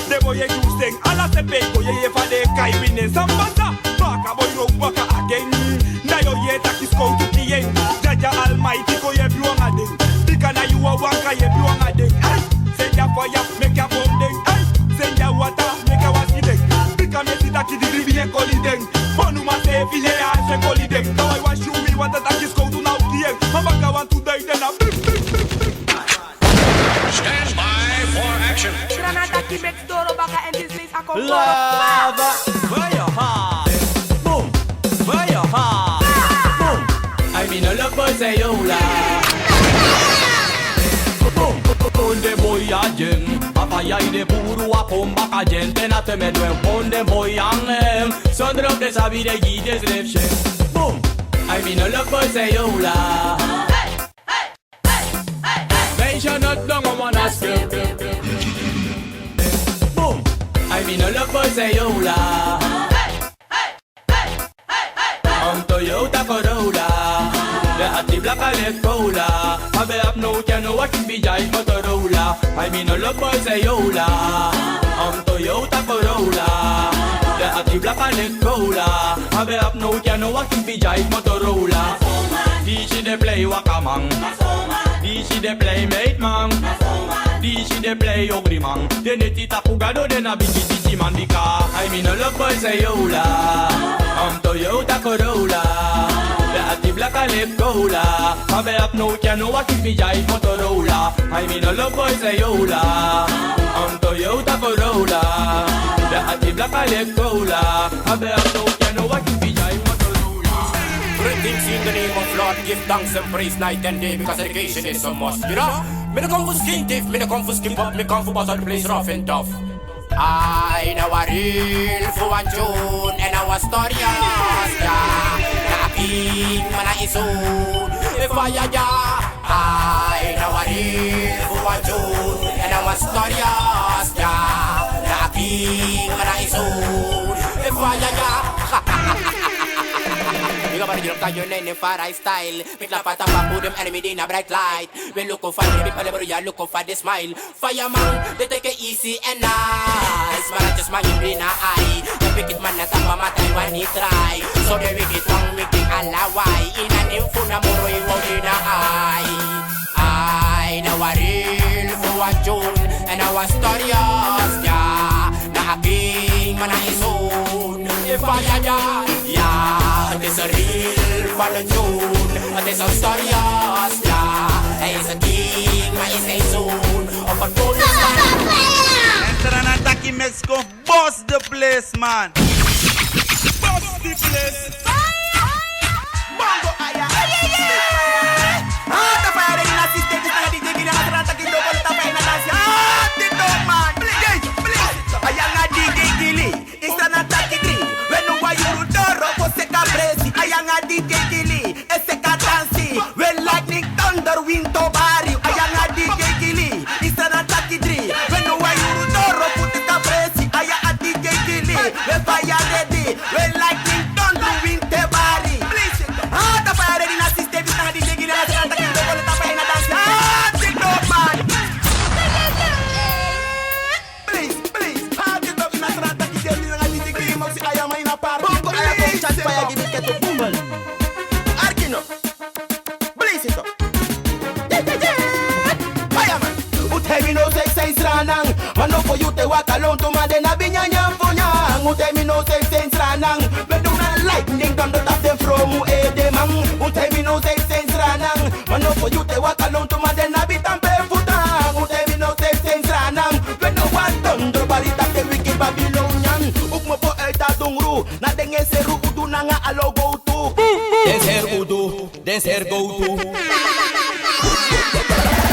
de boy e yu sing. Ala se pe boy e fa de kai wine sambasa. Baka boy ro waka again. Na yo ye taki skow tu kiyen. Jaja Almighty ko ye biwanga den. Bika na yu a wanka ye biwanga den. Hey, send ya fire, make ya burn den. Hey, send ya water, make ya wasi den. Bika Stand by for action. Tra na taki meki doro baka en this place a kon doro. Lava. Fire hard. Boom. Fire hard. Boom. Ai mi no loko se yo la. Boom. Onde boy a jen. Papa ya i de buru a kon baka jen. Tena te me dwen onde boy a ngem. Sondro de sabi de gi de srefshe. Boom. Ai mi no loko se yo la. Mention not down on one aspect. Boom. Ai mi no loko se yo la. Om Toyota Corolla. De ati blaka lef Corolla. Abe ap no kya no waki bijai Motorola. Ai mi no loko se yo la. Om Toyota Corolla. De ati blaka lef Corolla. Abe ap no kya no waki bijai Motorola. Disi de play wakaman. Disi de play meetman. Disi de play ogriman. Den neti tapu gado den a bigi disi man bika. Ai mi no loko se yo la. Om Toyota Corolla. De ati blaka lef Corolla. Abe ap no kya no waki bijai Motorola. Ai mi no loko se yo la. Om Toyota Corolla. De ati blaka lef Corolla. Abe ap no kya no waki bijai Motorola. Greetings in the name of Lord. Give thanks and praise night and day because education is a must. You know? Mi no come for skin thief, mi no come for skin pop, mi come for boss of the place rough and tough. I know a real for one tune and our story, yeah. Na king mana isu, if I ya. I know a real for one tune and our story, yeah. Na king mana isu, if I ya. Big up on the girl, 'cause your name is Farai Style. Mit la pata pa put dem enemy in a bright light. We look for the people, everybody look for the smile. Fireman, they take it easy and nice. Man, just man, you bring a eye. The wicked man, not a mama, Taiwan, he try. So the wicked one, wicked alawai. In a name for the moro, he won't in a eye. I know a real for a tune, and our story, yeah. Na a king, man, a his own. If I ya, ya, het is een real van een tune. Het is een story, ja. Hij is een king, maar is hij zoon. Op een koningsman. Entra na taki Mexico, boss the place, man. Boss the place. Bongo aya. Ah, ta fire in a system, this na di di di na tra taki do, ta fire na dance. Ah, di do, man. Please, please. Aya na di di di. Isra na taki dri, wenu wan yuru doro fu seka presi. Aya nanga D J Gili, e seka dansi. We lightning, thunder, wind to bari. Aya nanga D J Gili, Isra na taki dri, wenu wan yuru doro fu seka presi. Aya a D J Gili, we fire ready. We lightning, thunder, wind te bari. Please, ah, ta fire ready na system, Isra na D J Gili, Isra na taki dri, ta fire na dansi. Ah, sit up, man. Please, please, party talk na tra taki dri nanga D J Gili, moksi aya man na party. Bongo aya kon chat fire, give me get to boom. Arkino. Please it up. Fire man. U temi no sex sense ranang. Man no for you te waka long to man den abi nyanya funyang. U temi no sex sense ranang. Me do na lightning thunder tap dem from u ede man. U temi no sex sense ranang. Man no for you te waka long to man den abi tampe futa. U temi no sex sense ranang. We no wan thunder bari tap den wicked Babylonian. Ukmo po uit a dungru. Na den e seru udu nanga alo go tu. Den seru udu, den seru go tu.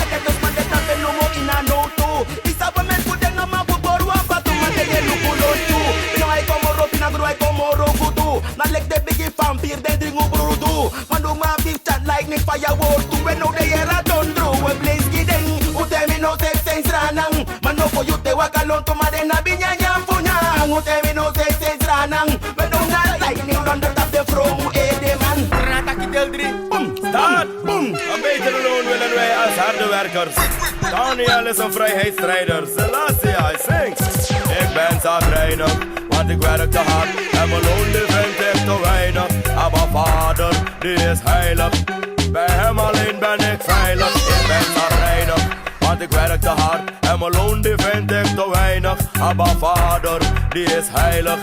Eke to spande tape no mo ina no tu. Isa bo men fu den ama fu boru a patu ma den e luku lo tu. Ino ai komoro fina gru ai komoro gudu. Na lek de bigi fan pir den dringu brudu. Manu ma big chat lightning fire world tu. We no de yera dondru we blaze gi den. U temi no sex sense ranang. Man no for you te waka long to man den abi nyanya funyang. U temi no sex sense ranang. We no na lightning thunder tap dem from u ede man. Tra taki dri. Boom. Start. Boom. Een betere loon willen wij als harde werkers. Daniel is een vrijheidsstrijder. Selassie, I sing. Ik ben zagrijnig, want ik werk te hard. En mijn loon die vind ik te weinig. Abba Vader, die is heilig. Bij hem alleen ben ik veilig. Ik ben zagrijnig, want ik werk te hard. En mijn loon die vind ik te weinig. Abba Vader, Die is heilig,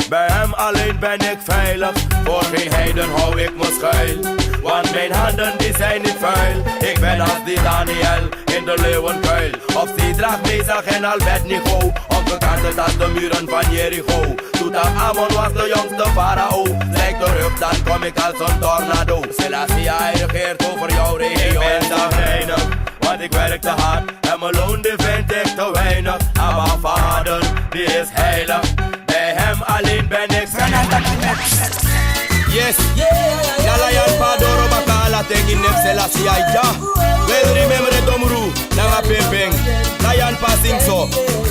bij hem alleen ben ik veilig. Voor geen heiden hou ik me schuil, want mijn handen die zijn niet vuil. Ik ben als die Daniel in de leeuwenkuil. Of Sidrak, Mesach en Abednego. Ongekanten als de muren van Jericho. Toen dat Amon was de jongste farao. Zij terug, dan kom ik als een tornado. Selassie, hij regeert over jouw regio. Ik ben zagrijnig, want ik werk te hard. En mijn loon die vind ik te weinig. Abba Vader, die is heilig. Bij hem alleen ben ik veilig. Yes. Na Lion Pass doro baka ala ten gi Selassie, ya. Wel remember Domru, nanga Pempeng. Lion Pass sing so.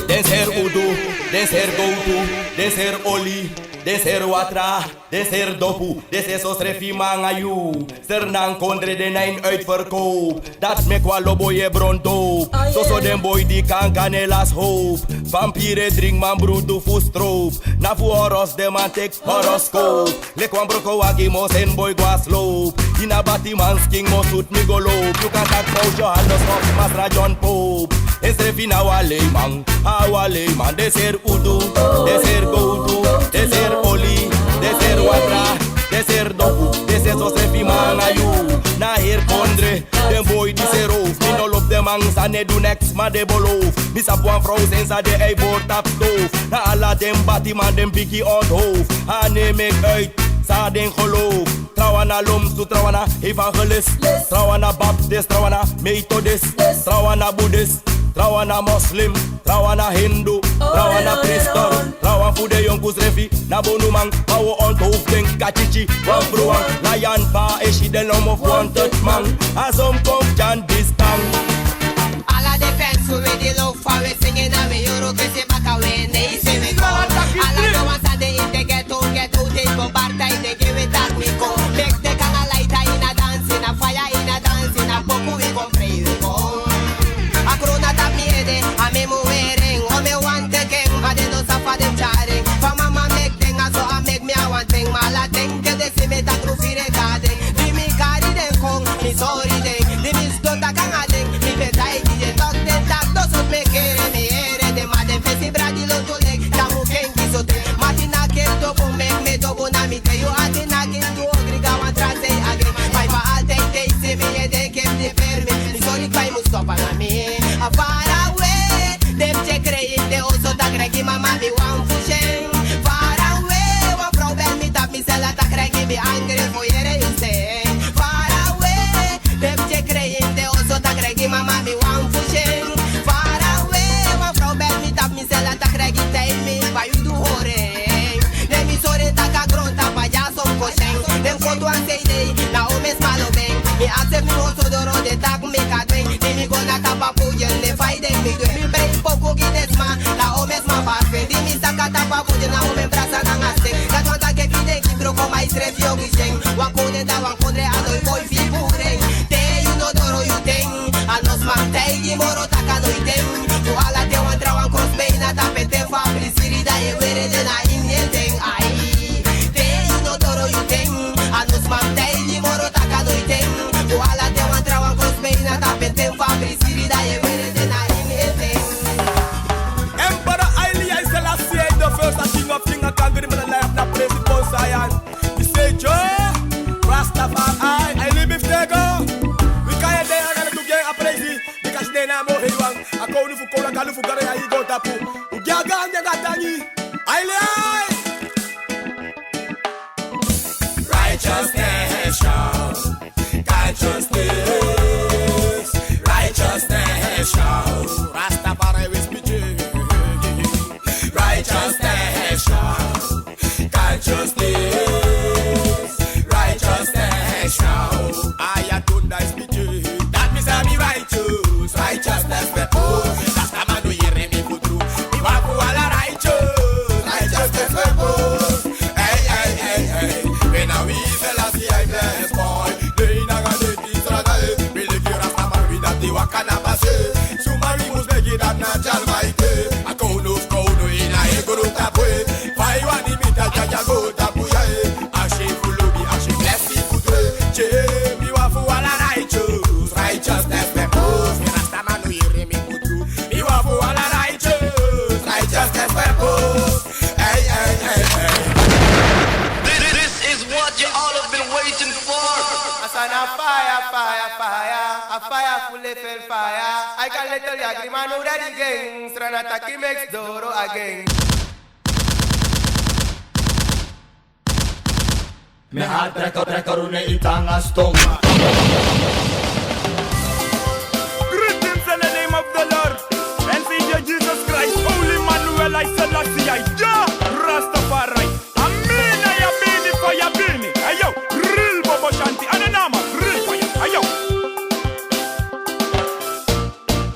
Den seri udu, den seri gowtu, den seri oli, den seri watra, den seri dopu, den seri sosrefi mi nanga yu. Sernan kondre, den na ini uitverkoop. Dati meki wan lo boi e bron doop. Soso den boi di kan kan e lasi hoop. Vampire, drinkman, brudu fu stroop. Na fu horrors den man teki horoscope. Leki wan broko wagi, mi o seni boi go a slope. Ini a batiman skin mi o sutu mi go lope. Yu kan taki fa yu si yu handel stop, Masra John Pope. Ensrefi na wan leiman, a wan leiman. Den seri udu, den seri gowtu, den seri oli, den seri watra, den seri dopu, den seri sosrefi mi nanga yu. Na heri kondre, den boi di seri hofu. Mi no lobi den man san no e du neks, ma den bolofu. Mi sabi wan frow san sa de e bori tapu stoofu. Na ala den batiman den bigi onthofu. A no e meki uit san den geloof. Trawan na lomsu, trawan na evangelis. Trawan na baptis, trawan na methodist. Trawan na boeddhist, trawan na moslim, trawan na hindu, trawan na priester. Trawan fu den yonku srefi na bonuman. Ma wi o onthofu den kachichi, wan fruwan. Lion Pass e si den lomo fu wanted man. A so mi kon fu tyari disi tan. Ala den fans fu wi di low fa wi e singi na wi yuru kisi baka wi e nei si wi kon. Ala den wan san de ini den ghetto, ghetto, den go barta ini den gi wi taki wi kon. Meki den kanga laita ini a dansi, na faya ini a dansi, na poku wi kon prei wi kon. A kruna tapu mi ede, a mi mu weri en. O mi wani teki en, ma den no sabi fa den tyari en. Fa mama meki den, a so a meki mi a wan ten. Ma ala ten ke den si mi taki rufiri kade. Di mi kari den kon, mi sori den. Di mi sidon taki nanga den, mi ben taigi den. Tok den taki doso mi kere, mi here den. Ma den fesi bradi lontu leki tamu kenki sote. Ma di na ken dobo meki mi dobo na mi te yu ati na ken du ogri ga wan tra sei age. Ma yu fa altijd te yu si mi ede ken di permi. Mi sori kpai mu stop nanga mi. A far away, den mi tyekri ini den oso taki regi mama mi wan fu syen. Far away, wan frow bel mi tapu mi sela taki regi mi angri fu yere yu sten. Far away, den mi tyekri ini den oso taki regi mama mi wan fu syen. Far away, wan frow bel mi tapu mi sela taki regi tei mi fa yu du hori en. Den mi sori en taki a grontapu a dyaso mi kon syen. Den mi kon du wan sei dei, na omen sma lobi en. Mi aksi efu mi oso doro den taki mi kan du en. Di mi go na tapu a podium, den fa yu denki mi du en. Mi prei poku gi den sma, na omen sma parfum. Di mi saka tapu a podium, na omen brasa nanga sten. Dati wani taki efu yu denki broko, ma yu srefi o gi syen. Wan kondre, da wan kondre, a no e boi fi puru en. Te yu no doro yu ten, a no sma taigi moro taki a no yu ten. Fu ala ten wan trawan krosi beina tapu en ten fu a prisiri dan yu e weri den na ini en ten. Ai. Te yu no doro yu ten, a no sma taigi moro taki a no yu ten. Fu ala ten wan trawan krosi beina tapu en ten fu a prisiri dan yu e weri den na ini en ten. Emperor Haile Selassie the first, a king of king, a kangri man alive na presi Zion. Yu sei Joe, Rastafari, a libi fu tego. Wi kan yu de a gana tu gen a presi. Bika si den na a mo heiwan. A kownu fu kownu, a galu fu galu, a yu go tapu. U gi a gaan den a tangi. Haile, haile. Righteousness shout, righteousness, righteousness shout. Rastafari we speak. Righteousness shout, righteousness, righteousness shout. Aya tunda speak. That mi sabi righteous, righteousness we put. Rastaman no yere mi fu tru. Mi wafu ala righteous, righteousness we put. Hey, hey, hey, hey. When a wi Selassie I bless boy. Dey nanga dey kisra dey. Mi leki Rastaman wi dati waka na pase. Suma wi mus begi dati na Almighty. A kownu fu kownu ini a hemel tapu e. Fa yu wani mi taki a go tapu ya e. A si fu lobi, a si blesi fu tru. Che, mi wafu ala righteous, righteousness we put. Mi Rastaman no yere mi fu tru. Mi wafu ala righteous, righteousness we put. Fire, full effect fire. I can little Yagriman who ready gang. Srana taki makes Doro again. Mi hart trek, trek, rune itanga stong. Greetings in the name of the Lord and Savior Jesus Christ, Holy Emmanuel, I Selassie I, Jah Rastafari. Amina ya bini for ya bini. Ayo, real Bobo Shanti, ananama, real fire. Ayo.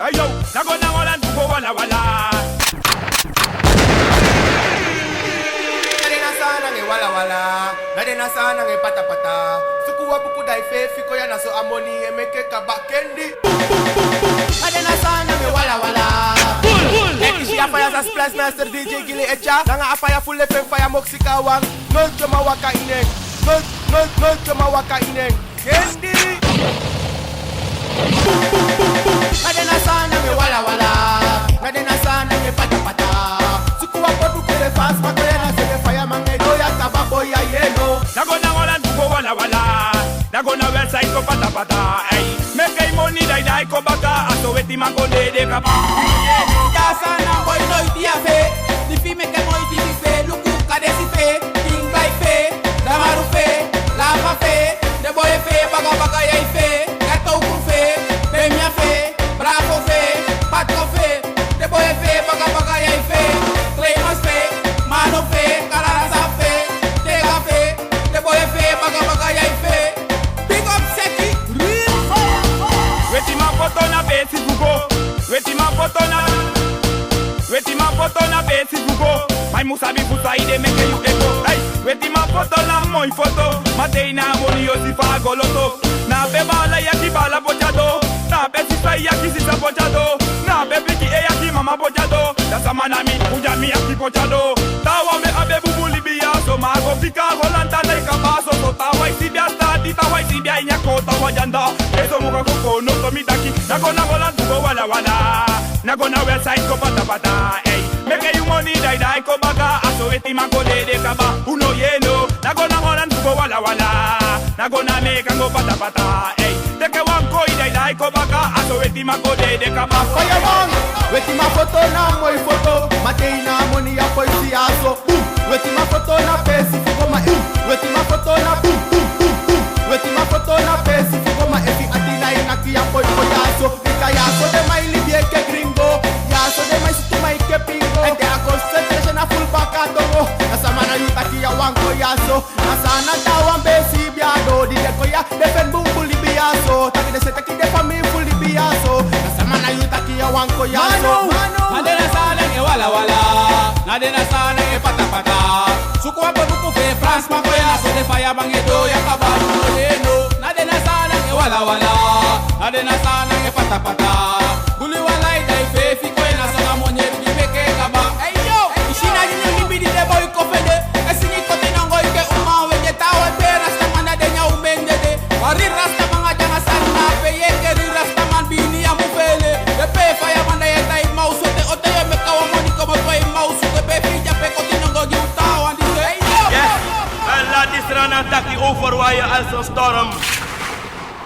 Ayo, na go na Holland fu go wala wala. Na de na sa nange wala wala. Na de na sa nange pata pata. Suku wa buku dai fe fiko ya na so a moni e meke kaba kendi. Na de na sa nange wala wala. Full, full, full, full. Eki si a fire sa splash master D J Gili Echa. Nanga a fire full effect fire moksika wan. No choma waka inen. No, no, no choma waka inen. Kendi. Na de na sa nange wala wala. Na de na sa nange pata pata. Suku wa potu kere fast, ma koya na se de fire man e do ya kaba boy ya yeno. Na go na Holland fu go wala wala. Na go na West Side go pata pata. Ey, meke i moni dai dai go baka. A so weti man go dede kaba. Da sa na boy no iti a fe. Di fi meke moi di fi fe. Luku kadesi fe. King bai fe. Damaru fe. Lava fe. De boy fe, baga baga yai fe, gato ukru fe, bemia fe, bravo fe, patko fe, de boy fe, baga baga yai fe, Clemens fe, Mano fe, Kalansa fe, Tega fe, de boy fe, baga baga yai fe. Big up Seki, real fire. Weti man foto na besi fugo. Weti man foto na, weti man foto na besi fugo. Mai musa bi fusa ide meke yu eko. Hey. Weti man foto na moi foto. Matei na moni yosi fa goloto. Na pe bala yaki bala pochado. Na pe sisa yaki sisa pochado. Na pe piki e yaki mama pochado. Da sama na mi, uja mi yaki pochado. Tawa mi abe bubu libi ya so ma go fika Holland na ika baso so tawa isi bia stati, tawa isi bia inya ko tawa janda. Eso muka koko no to mi taki. Na go na Holland go wala wala. Na go na West Side go pata pata. Ey. Meke yu moni dai dai go baka, a so weti man go dede kaba. Uno yeno, na go na Holland go wala wala. Na go na Meka go pata pata, ey. Teke wan koi dai dai go baka, a so weti man go dede kaba. Fire man, weti man foto na moi foto. Matei na moni ya foi si a so. Boom, weti man foto na pesi fugo ma. Boom, weti man foto na boom, boom, boom, boom. Weti man foto na pesi fugo ma. Efi ati na ina ki ya foi foi a so. Bika ya so de mai libi eke gringo. Ya so de mai sutu mai ke pingo. Eke a concentration a full baka tongo. Na sama na yu taki ya wan ko ya so. Na sa na da wan besi bia do. Di de ko ya de fen bumbu libi ya so. Taki de se taki de fa mi full libi ya so. Na sama na yu taki ya wan ko ya so. Mano, mano. Na de na sa nange wala wala. Na de na sa nange pata pata. Suku wa poduku fe France ma ko ya so de fire man e do ya kaba no de no. Na de na sa nange wala wala. Na de na sa nange pata pata. Guli wala i dai fe fi ko e na so na monye di meke kaba. Hey yo, i si na di ni mi di de boy ko fede. E si ni koti na ngoi ke uma we de tawe pe rasta man na de nya umende de. Wari rasta man a janga san na pe ye ke ri rasta man bini a mu fele. De pe fire man da ye tai mau so te o te ye meka wa moni komo toi mau so te pe fi ja pe koti na ngo gi uta wan di se. Hey yo. Yes. Ala di Srana taki overwaaien als een storm.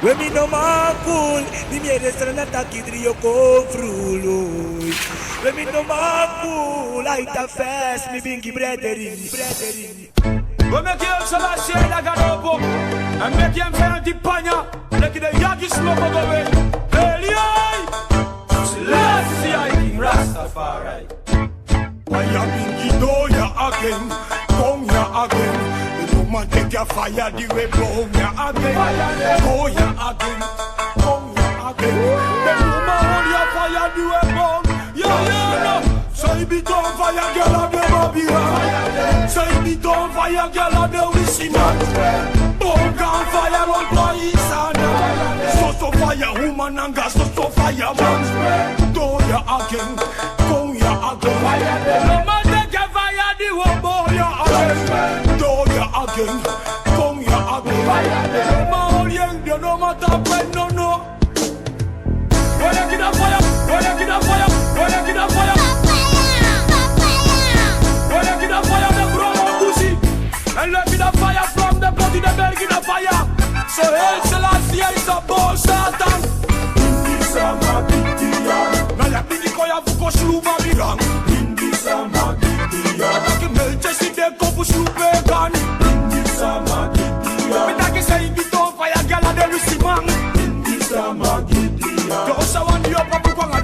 We mi no man cool, mi mi ere Srana taki dri yo kon frulu. We mi no man cool, ai ta fes, mi bingi brederi, brederi. We meki en Selassie a laga lopo, en meki en fena di panya, leki de yagi slopo go we. Heli ai, Selassie ai King Rastafari. Fire bingi do ya again, kon ya again. No man teki a fire di we kon ya again. Kon ya again, kon ya again. No man holi a fire di we kon. Ya, ya, no. Sai biton fire gela de Babylon. Sai biton fire gela de Wisina. Bon gan fire lon to isana. So so fire woman nanga so so fire man. Do ya again. Kon ya again. No man teki a fire di wo bo ya again. Do ya again. Kon ya again. No man holi en, no man tapu en, no, no. Wale kida fire, wale kida fire, wale kida fire. Wale kida fire, de bro, pussy. En le kida fire from de body, de berg kida fire. So Haile Selassie is a boss, Satan.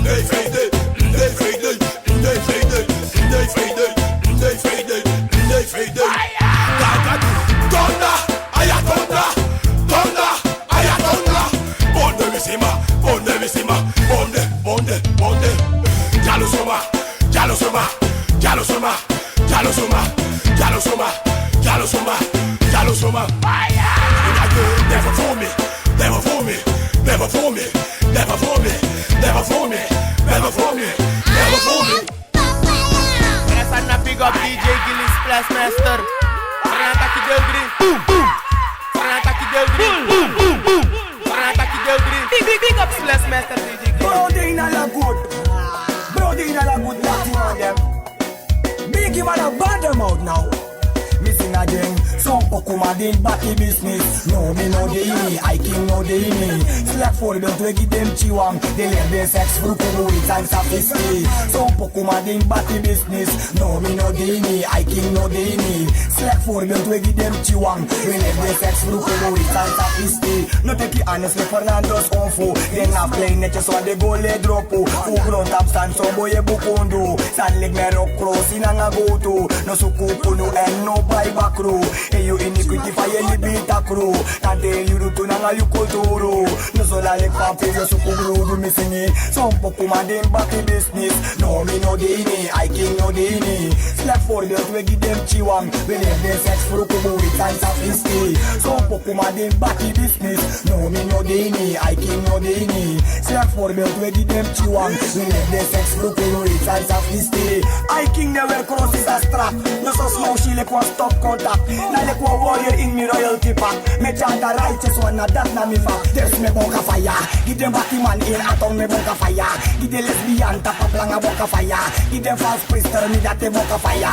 Ndei feidei, ndei feidei, ndei feidei, ndei feidei, ndei feidei, ndei feidei. Kakatu, tonda, aya tonda, tonda, aya tonda. Bonde wisima, bonde wisima, bonde, bonde, bonde. Dyalusuma, dyalusuma, dyalusuma, dyalusuma, dyalusuma, dyalusuma, dyalusuma. Fire! Never fool me, never fool me, never fool me, never fool me, never fool me, never fool me, never fool me. Srana big up D J Gilly Splash Master. Srana taki deel drie. Srana taki deel drie. Srana taki deel drie. Big, big, big up Splash Master D J Gilly. Bro, den na la good. Bro, den na la good, dati man dem. Biggie man a bad dem out now. Mi singi a den, son pokuman den bati business. No, mi no de ini, I King no de ini. Slecht voorbeeld, we gi den pikin wan. Den leri den seks, vroeger, wit en safisti. Son pokuman den bati business. No, mi no de ini, I King no de ini. Slecht voorbeeld, we gi den pikin wan. We leri den seks, vroeger, wit en safisti. No teki honest, like Fernando's onfu. Den na play netjes, want den go le dropu. Fu grondtapu san son boi e bukundu. San lik mi rok krosi nanga gowtu. No suku kunu èn no bai bakru. En yu iniquity fa yu e libi takru. Tante yu du tu nanga yu kulturu. No so lali papi yu suku brudu mi singi. Son pokuman den bati business. No, mi no de ini, I King no de ini. Slecht voorbeeld, we gi den pikin wan. We leri den seks, vroeger, wit en safisti. Son pokuman den bati business. No, mi no de ini, I King no de ini. Slecht voorbeeld, we gi den pikin wan. We leri den seks, vroeger, wit en safisti. I King never cross is a strap. No so slow, she like one stop contact. Na like one warrior in mi royalty pack. Mi chant a righteous one, na dat na mi fa. Des mi boka fire. Gi den batiman in a tong mi boka fire. Gi den lesbian tapa planga boka fire. Gi den false priester mi dati boka fire.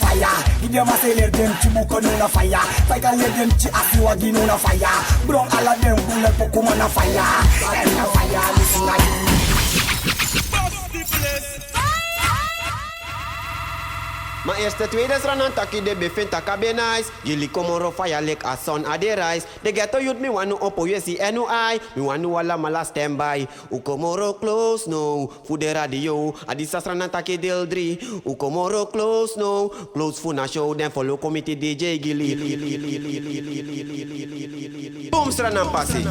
Fire. Gi den maseler den pikin buko no na fire. Fa yu kan leri den pikin asi wagi no na fire. Bron ala den bullet pokuman na fire. En na fire, mi singi a den. Ma eerste, tweede Sranan taki den ben feni taki a ben nice. Gilly kon moro faya leki a son a de rise. Den ghetto youth, mi wani un opo yu esi èn un ai. Mi wani un alamala stand by. Un kon moro close now fu den radio. A disi a Sranan taki deel drie. Un kon moro close now. Close fu na show, den follow kon miti D J Gilly. Boom, Sranan pasi.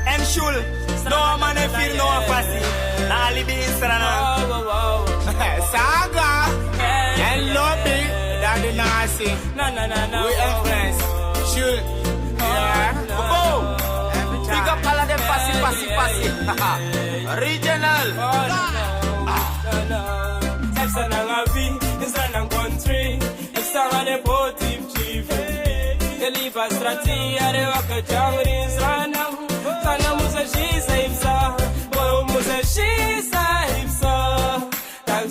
En Shul, no wan man e firi no wan fasi. Na a libi ini Sranan. Saga, en lobi, dati nasi. We influence. Shul. Yeah. Boom. Big up ala den fasi, fasi, fasi. Regional. Sranan a wi, Sranan country. Sranan a den poti fu chief. Den libi a strati, a den waka tyangri Sranan. Sranan musu si safe sa. Bro musu si safe sa. Dan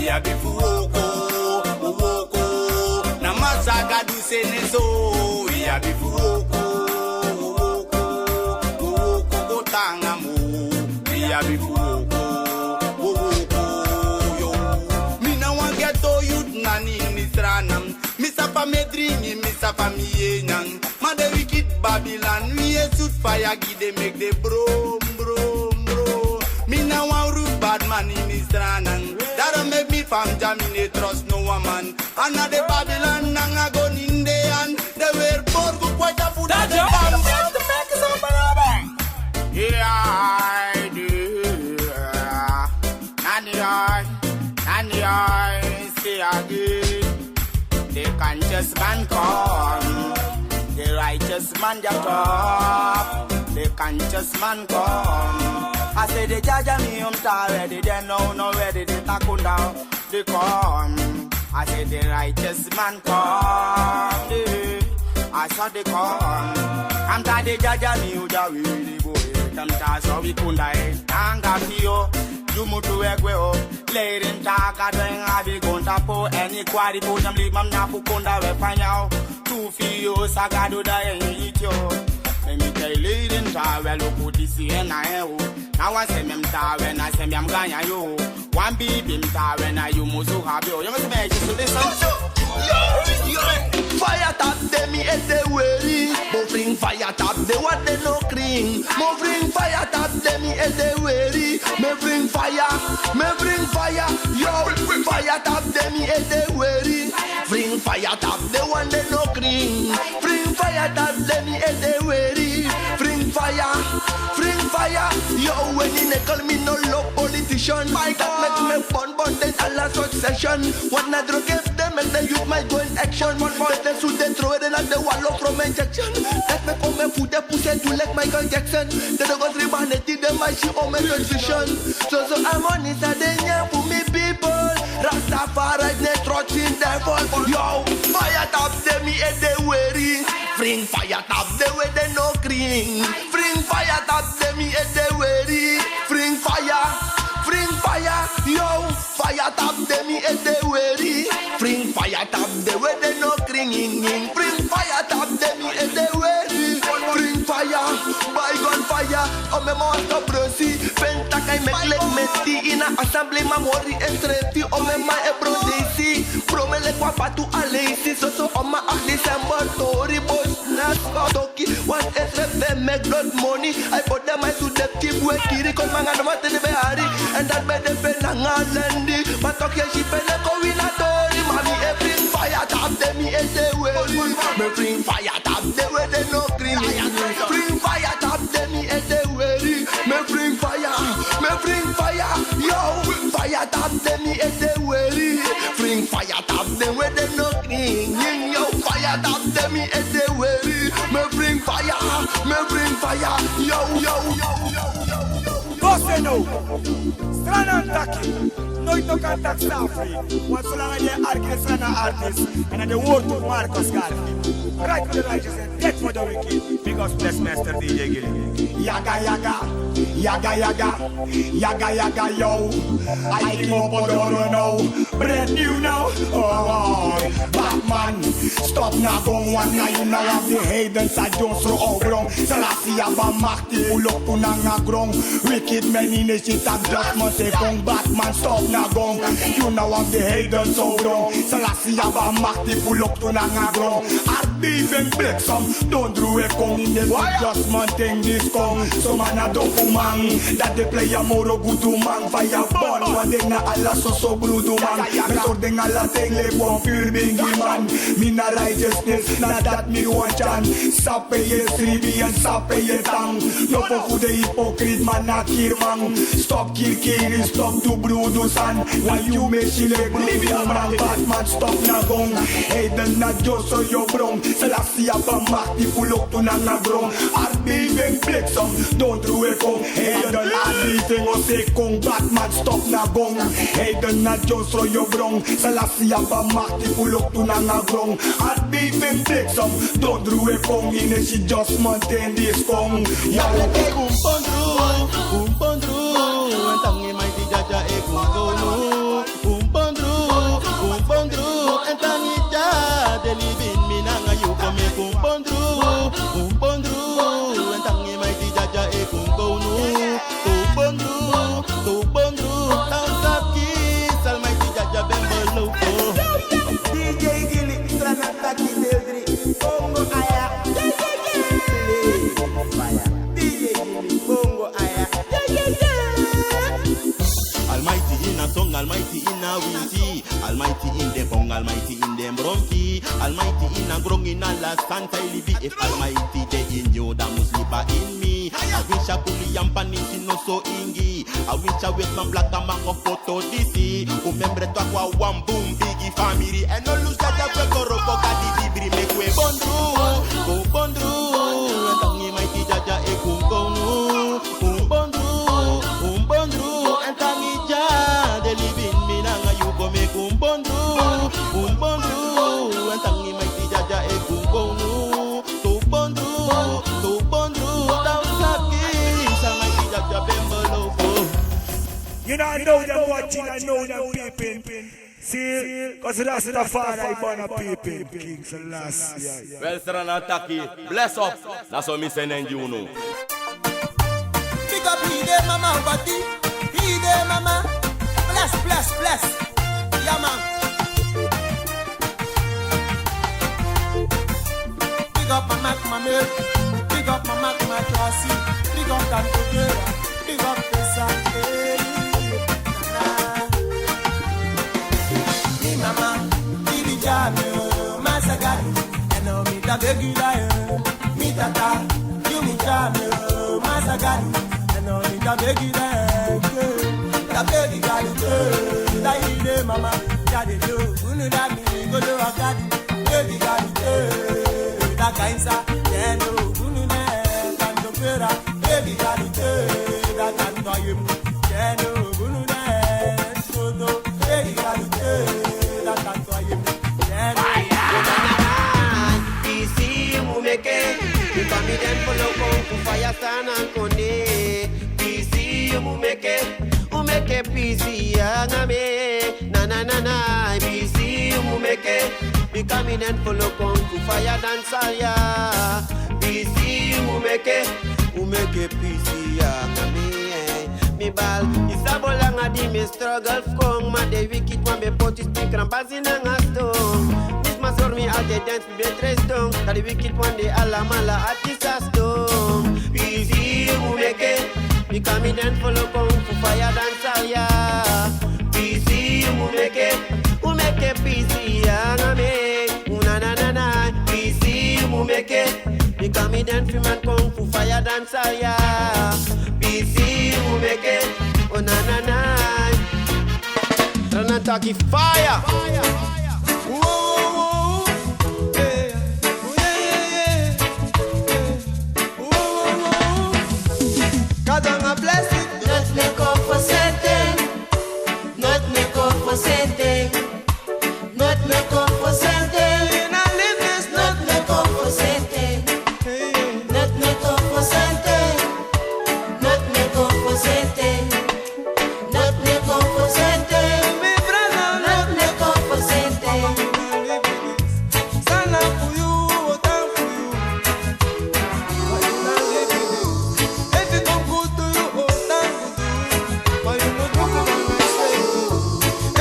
Wi abi fu woko, woko. Na Masra Gadu seni so. Wi abi fu woko, woko, woko. Go tan namo. Wi abi fu woko, woko. Yo. Mi na wan ghetto youth na ini Sranan. Mi sabi fa mi e dringi, mi sabi fa mi e nyan. Ma den wicked Babylon, wi e sutu faya gi den, meki den brom, brom, brom. Mi na wan rude bad man ini Sranan. Daarom meki mi famsa, mi no e trust no wan man. A na den Babylon nanga goni ini den anu. Den weri borgu kon tapu na den bam. Yeah, I do. Nani I, nani I, say again. The conscious man come, the righteous man dem top. The conscious man come. I say the Jaja mi um ta ready, dem no no ready, the Takunda the come. I say the righteous man come, the, I saw the come. Am ta the Jaja mi uja wiri boy, am ta so wi kunda e tanga fio. Yu mutu wegwe o. Leren taka den abi gonta po, èn i kwari po, dem libi man na fu konda we fanya o. Tu fi yo sa Gadu da en iti o. Meki mi tell leren ta we luku disi en na en o. Na wan se mi am ta we na se mi am ganya yo. Wan bibi am ta we na yu musu abi o. Yu musu meki so this song. Faya tapu den mi ede weri. Mofring faya tapu den wan den no krin. Mofring faya tapu den mi ede weri. Mi e fring faya, mi e fring faya, yo. Faya tapu den mi ede weri. Fring faya tapu den wan den no krin. Fring faya tapu den mi ede weri. Fring faya, fring faya, yo. Wen i nekel mi no lo politician. Dat meki mi bon bon den ala succession. Wan na druk den meki den youth mai go in action. Meki den su den trowe den na den walo from injection. Dat meki mi fu den push en tu like Michael Jackson. Den no go sriba neti den mai si o mi vision. So so a moni sa den nyan fu mi people. Rastafari ne trots in devil. Yo, faya tapu den mi ede weri. Fring faya tapu den we den no krin. Fring faya tapu den mi ede weri. Fring faya, fring faya, yo. Faya tapu den mi ede weri. Fring faya tapu den we den no krin. Fring faya tapu den mi ede weri. Fring faya, bygone faya. O mi e man wan stop brosi. Fen taki a e meki leki meti. Ini a assembly man mori en srefi. O mi e man e brodesi. Bro mi e leki wan patu a leisi. So so o mi e man acht december tori bos. Na spa toki, wan esre fu meki blood money. A e poti den man tu depti bue kiri, kon manga no man te den ben hari. Èn dati ben de fen nanga lendi. Ma toki e si fen e kon wini a tori. Ma mi e fring faya tapu den mi ede weri. Mi e fring faya tapu den we den no krin. Fring faya tapu den mi ede weri. Mi e fring faya, mi e fring faya, yo. Faya tapu den mi ede weri. Fring faya tapu den we den no krin. Yo, faya tapu den mi ede weri. Mi e fring faya, mi e fring faya, yo, yo, yo, yo, yo, yo. Bosse no. Sranan taki. Noiti no kan taki san fri. Want solanga yu e arki den Sranan artist, èn a de wortu Marcus Garvey. Right to the righteous and death for the wicked. Big up Bless Master D J Gilly. Yaga, yaga, yaga, yaga, yaga, yaga, yo. A e king opo doro now. Brand new now. Oh, Batman, stop na gong, wan na yu na wan fu den heidens a dyonsro o gron. Selassie abi a makti fu loktu nanga gron. Wicked man ini Satan, just man se kon, Batman stop na gong. Yu na wan fu den heidens o gron. Selassie abi a makti fu loktu nanga gron. Aardbeving, bliksem, dondru e kon ini Satan, just man ten disi kon. So man na dofu man, dat de plei a moro gudu man. Faya bon, wan den na ala soso brudu man. Mi sori den ala ten leki wan puru bingi man. Mi na righteousness, na dat mi wan tyan. Sape yu e sribi èn sape yu e tan. No fufu den hypocrite man na kiri man. Stop kiri kiri, stop du brudu san. Wan yu mesi leki brudu man. Batman stop na gong. Heiden na dyonsro yu o bron. Selassie abi a makti fu loktu nanga gron. Aardbeving, bliksem, dondru e kon. Heiden, aardbeving o se kon. Batman stop na gong. Heiden na dyonsro yu o bron. Selassie abi a makti fu loktu nanga gron. Aardbeving, bliksem, dondru e kon. Yu no e si just man ten disi kon. Ya. Umpondru, umpondru, en tangi mai di Jaja e kon tonu. Umpondru. Almighty in den bong, Almighty in den bronki, Almighty in a grongi na la santa ilibi. If Almighty de in you, dan mus liba in mi. A winsi a kuli yampa nisi no so ingi. A winsi a wetman, blakaman of foto disi. Un membre tu a kwa wan bun bigi famiri. En no lus dati a kwe koro boka di dibri mek we bondru. Go bondru. En tangi Mighty Jaja e kun konu. Un bondru, un bondru, en tangi Jah, de libin mi nanga yu go mek un bondru, un bondru, en tangi Mighty Jaja e kun konu. Tu bondru, tu bondru, dan un sabi, san Mighty Jaja ben belofo. You know, I know them watching, I know them peeping. See, 'cause Rastafari born a people, King Selassie. Wel, Sranan taki, bless up. Na so mi seni en gi unu. Big up Hide Mama body, Hide Mama. Bless, bless, bless. Yeah, man. Big up Mama Kumame, big up Mama Kumachasi, big up Tantogera. Big up the side, eh, na, na. Mi mama, mi di jami, oh, Master God. Eno mi ta begi la, eh. Mi tata, you mi jami, oh, Master God. Eno mi ta begi la, eh. Ta begi God, eh. La ide mama, ya de do, unu da mi, go do a God. Begi God, eh. Da kainsa, eno, unu ne, kanto pera. Begi God, eh, da kanto ayem. Eno, unu ne, soto. Begi God, eh, da kanto ayem. Eno. Pisi mu meke, mi famiri den follow kon fu faya san a kondee. Pisi mu meke, u meke pisi anga mi. Na, na, na, na, pisi mu meke. Mi famiri den follow kon fu faya dancehall ya. Pisi mu meke, u meke pisi anga mi, eh. Mi bal, i sabi langa di mi struggle fu kon, ma den wicked wan ben poti spikran basi nanga stone. Dis man sori mi altijd dance fu ben tresi don, dat di wicked wan de alamala artist a stone. Pisi mu meke, mi famiri den follow kon fu faya dancehall ya. Pisi mu meke, u meke pisi anga mi. Na, na, na, na, pisi mu meke. Mi famiri den fi man kon fu faya dancehall ya. Pisi mu meke. Oh, na, na, na. Sranan taki faya. Wo, wo, wo. Eh, wo, yeah, yeah, yeah. Eh, wo, wo, wo. Kadanga blessing. Not me kom for sente. Not me kom for sente. Not me kom for sente. Not me kom for sente. Not me kom for sente. Not me kom for sente. Not me kom for sente. Not me kom for sente. If it come good to you, oh, thank you. But you no do for my sake.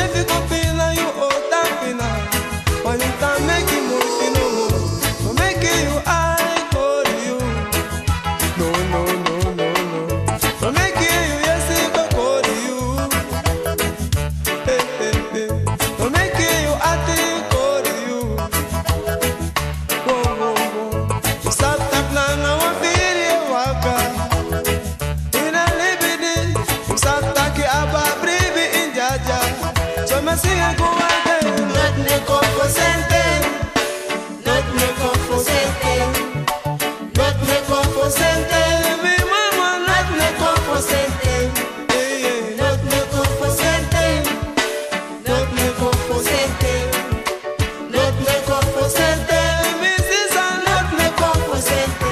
If it come pain you, oh, thank me now. But you can make it more, you know. So make it you, I call you. No, no, no, no, no. So make it you, yes, it go call you. Hey, hey, hey. So make it you, I think call you. Wo, wo, wo. Satan plan na wan firi e waka. Ina libidi, un sabi taki a bribi in Jaja. So mi si en go again. Not me kom for sente. Not me kom for sente. Not me kom for sente. Mi mama, not me kom for sente. Not me kom for sente. Not me kom for sente. Not me kom for sente. Mi sisa, not me kom for sente.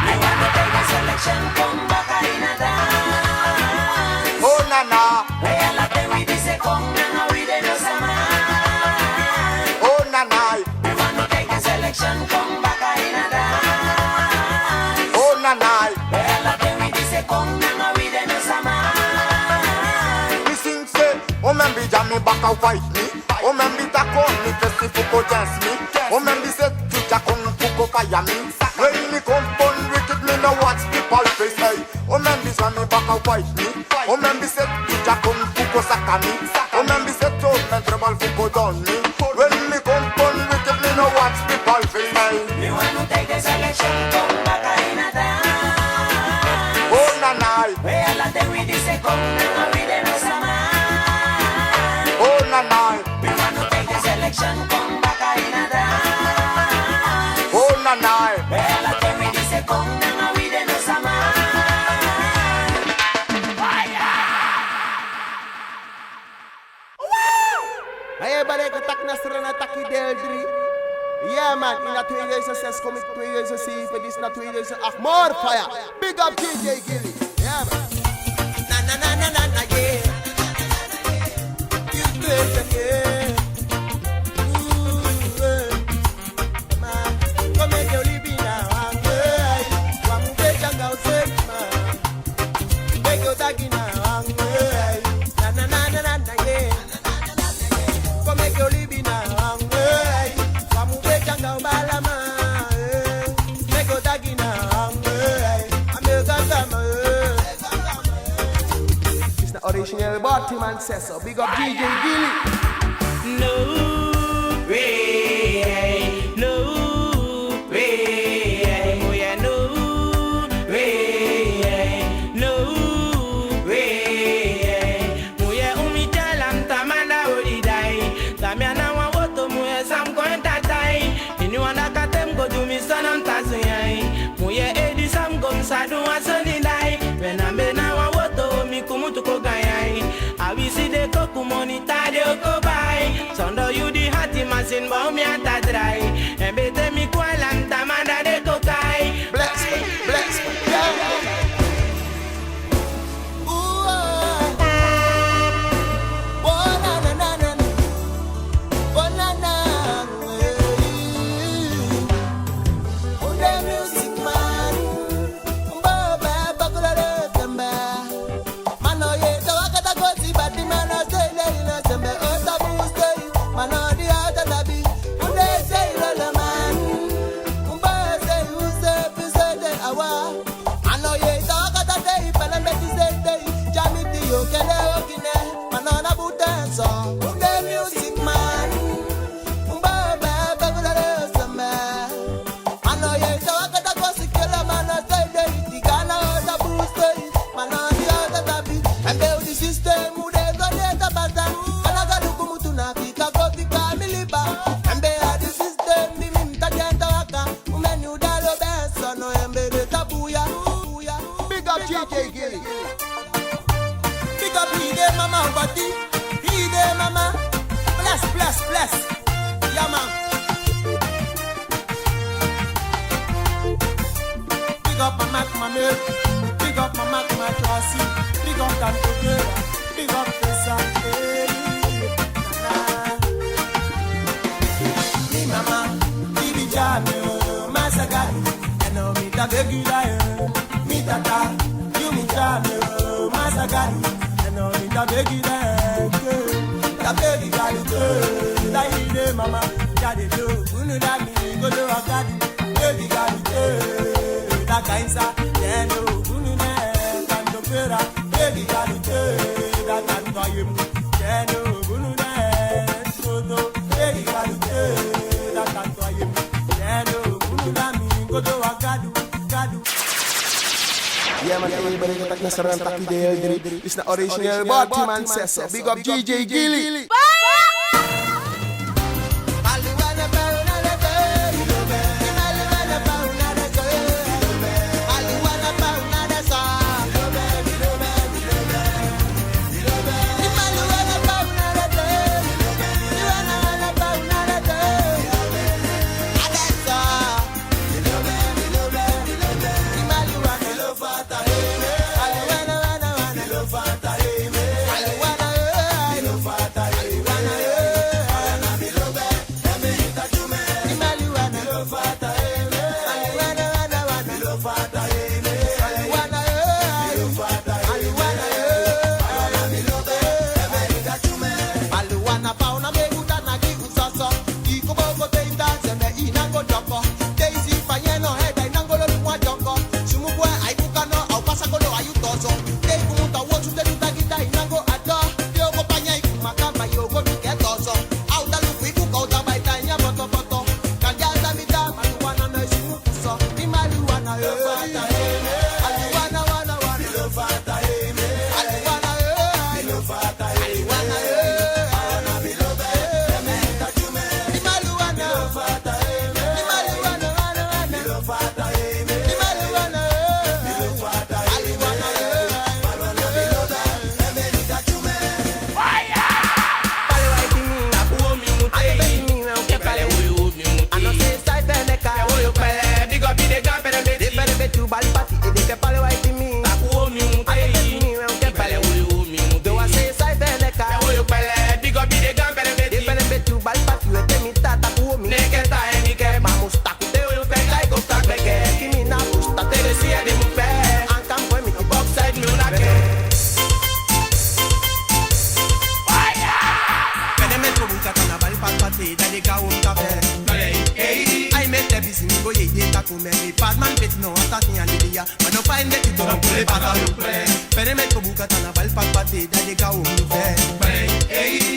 Mi wani teki a selection kon baka ini a dance. Oh, nana. We ala te wi disi kon nanga wi de no sama. Oh, nana. Mi wani teki a selection kon baka ini a dance. Oh, nana. We ala te wi disi kon nanga wi de no sama. Mi sing se, o membi Jah mi baka fight mi. O membi tako mi fesi fu ko dance mi. O membi se tu Jah kon fu ko faya mi. When mi kon pon wicked mi no watch people face, hey. O membi Jah mi baka fight mi. O membi se tu Jah kon fu ko saka mi. O membi se Don mi, when mi come turn wicked, mi no watch people fi mi. Mi want to take this election, come back in a time. Oh, na, na. Where all of them with this, they come, now we dey no sama. Oh, na, na. We want to take this election, come back in a time. Oh, na, na. Where all of them with this, they come, now we dey no sama. Fire! Hey, everybody, go tak na Srana taki deel drie. Yeah, man, in dat tweeduizend zes kom ik tweeduizend zeven, dit is na tweeduizend acht. More fire. Big up D J Gilly. Yeah, man. Na, na, na, na, na, na, yeah. You play the game. Ooh, yeah. Ma, come make you live in a hungry. Come make you take out safe, man. Make you take in a hungry. Na, na, na, na, na, na, yeah. Come make you live in a hungry. Come make you take out balama, eh. Make you take in a hungry. I make a come, eh. It's the original Batman says so. Big up D J Gilly. No way, no way, mo ya no way, no way. Mu yere un mi tyari a mi tamanda odi dai. San mi abi na wan woto, mu yere san mi kon tatai. Ini wan daka te mi go du mi sani, a mi ta seni ai. Mu yere edi san mi go, mi sa du wan sani dai. Bena bena wan woto, mi kumutu kon ganyan. A wisi de koku moni ta de o kon bai. Sondro yu di hati masin bo mi a ta drai. En bete mi kon a la mi tamanda de kon kai. Bless, bless, yeah. Mano na butenso, un de music man. Un bebe, bebe, bebe, bebe. Mano ye, so I gotta go see kill a man, I say they, the Ghana, the boost, eh. Mano, the other tabi, and build the system, who they go there, the bata. And I gotta go to Nafika, go to Kamiliba. And they are the system, the Minta, the Antawaka. Umeni udalo benso no embe de tabuya. Big up D J Gilly. Big up Ide Mama Obati. Ide Mama. Bless, bless, bless. Yeah, man. Big up Mama Kumame. Big up Mama Kumatrasi. Big up Tante Vera. Big up Tessa, eh, Nana. Mi mama, mi bi jami o, Massa Gadu, eno mi ta begi da e. Mi tata, yu mi jami o, Massa Gadu, eno mi ta begi da e. Ta begi Gadu te, da ide mama, jade do, unu da mi go do a Gadu, begi Gadu te, da kainsa, eno unu ne, kanto pera. Begi Gadu te, da tanto ayem. Teno bunu ne, soto. Begi Gadu te, da tanto ayem. Teno bunu na mi, go do a Gadu, Gadu. Yeah, man, everybody go tak na Srana taki deel drie. It's na original Batman says so. Big up D J Gilly. Dadi ka un kafe. Ai, mete bisi mi go ye de taku me mi padman peti no ata fi andi dia. Mano pa ende ti tono pule pata lupre. Pere me ko buka tana bal pat pati dadi ka un fe.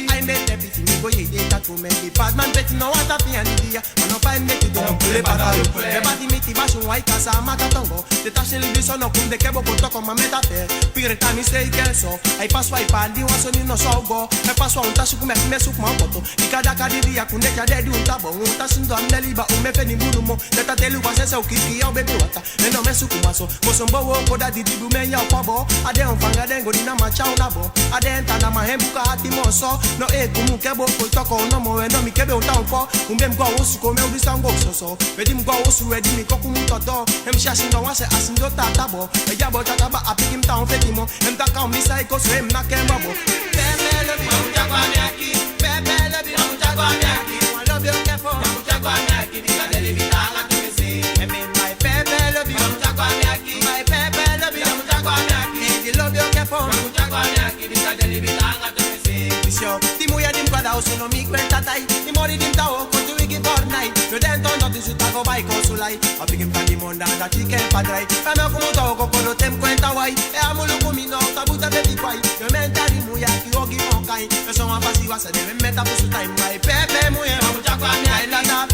Ai, mete bisi mi go ye de taku me mi padman peti no ata fi andi dia. Mano pa ende ti tono pule pata lupre. Me bati mi ti basu wai kasa mata tongo. Te tasi libi so no kunde kebo ko toko ma meta te. Pire tani sei kelso. Ai paswa i pandi waso ni no sogo. Ai paswa un tasi kume me suk ma koto. Ika daka di di ya kunde kya de di un tabo. Un tasi ndo amne liba un me feni bulu mo. Teta telu wase se ukiki ya ubebi wata. Me no me suku maso. Mo sombo wo koda di di bu me ya kwabo. Ade on fanga den go di na ma cha un abo. Ade enta na ma hen buka ati mo so. No e kumu kebo ko toko no mo we no mi kebe un ta un po. Un bem go un suko me un di sango so so. Wedi mi go osu wedi mi koku mu toto. Em si asi no wase asi ndo tata bo. E ya bo tata ba a piki mi ta un feti mo. Em ta ka un mi sa iko so em na kemba bo. Pepe lobi mamu jagwa mi aki. Pepe lobi mamu jagwa mi aki. Wan lobi o kefo mamu jagwa mi aki. Bika deli bita anga tu mi si. Em in my pepe lobi mamu jagwa mi aki. My pepe lobi mamu jagwa mi aki. Di lobi o kefo mamu jagwa mi aki. Bika deli bita anga tu mi si. Misyo, di muya di mi kwada osu no mi kwenta tai. Di mori di mi ta woko tu wiki fortnight. No den tono di su ta go bai kon su lai. A bigin pa di monda da ti ke pa drai. Pa me kumu ta woko kodo tem kwenta wai. E a mulu kumi no ta buta beti kwai. Yo menta di muya ki ogi mo kai. Yo so wan pasi wasa de me meta pusu tai. My pepe muya. Mamu jagwa mi aki. Ai la ta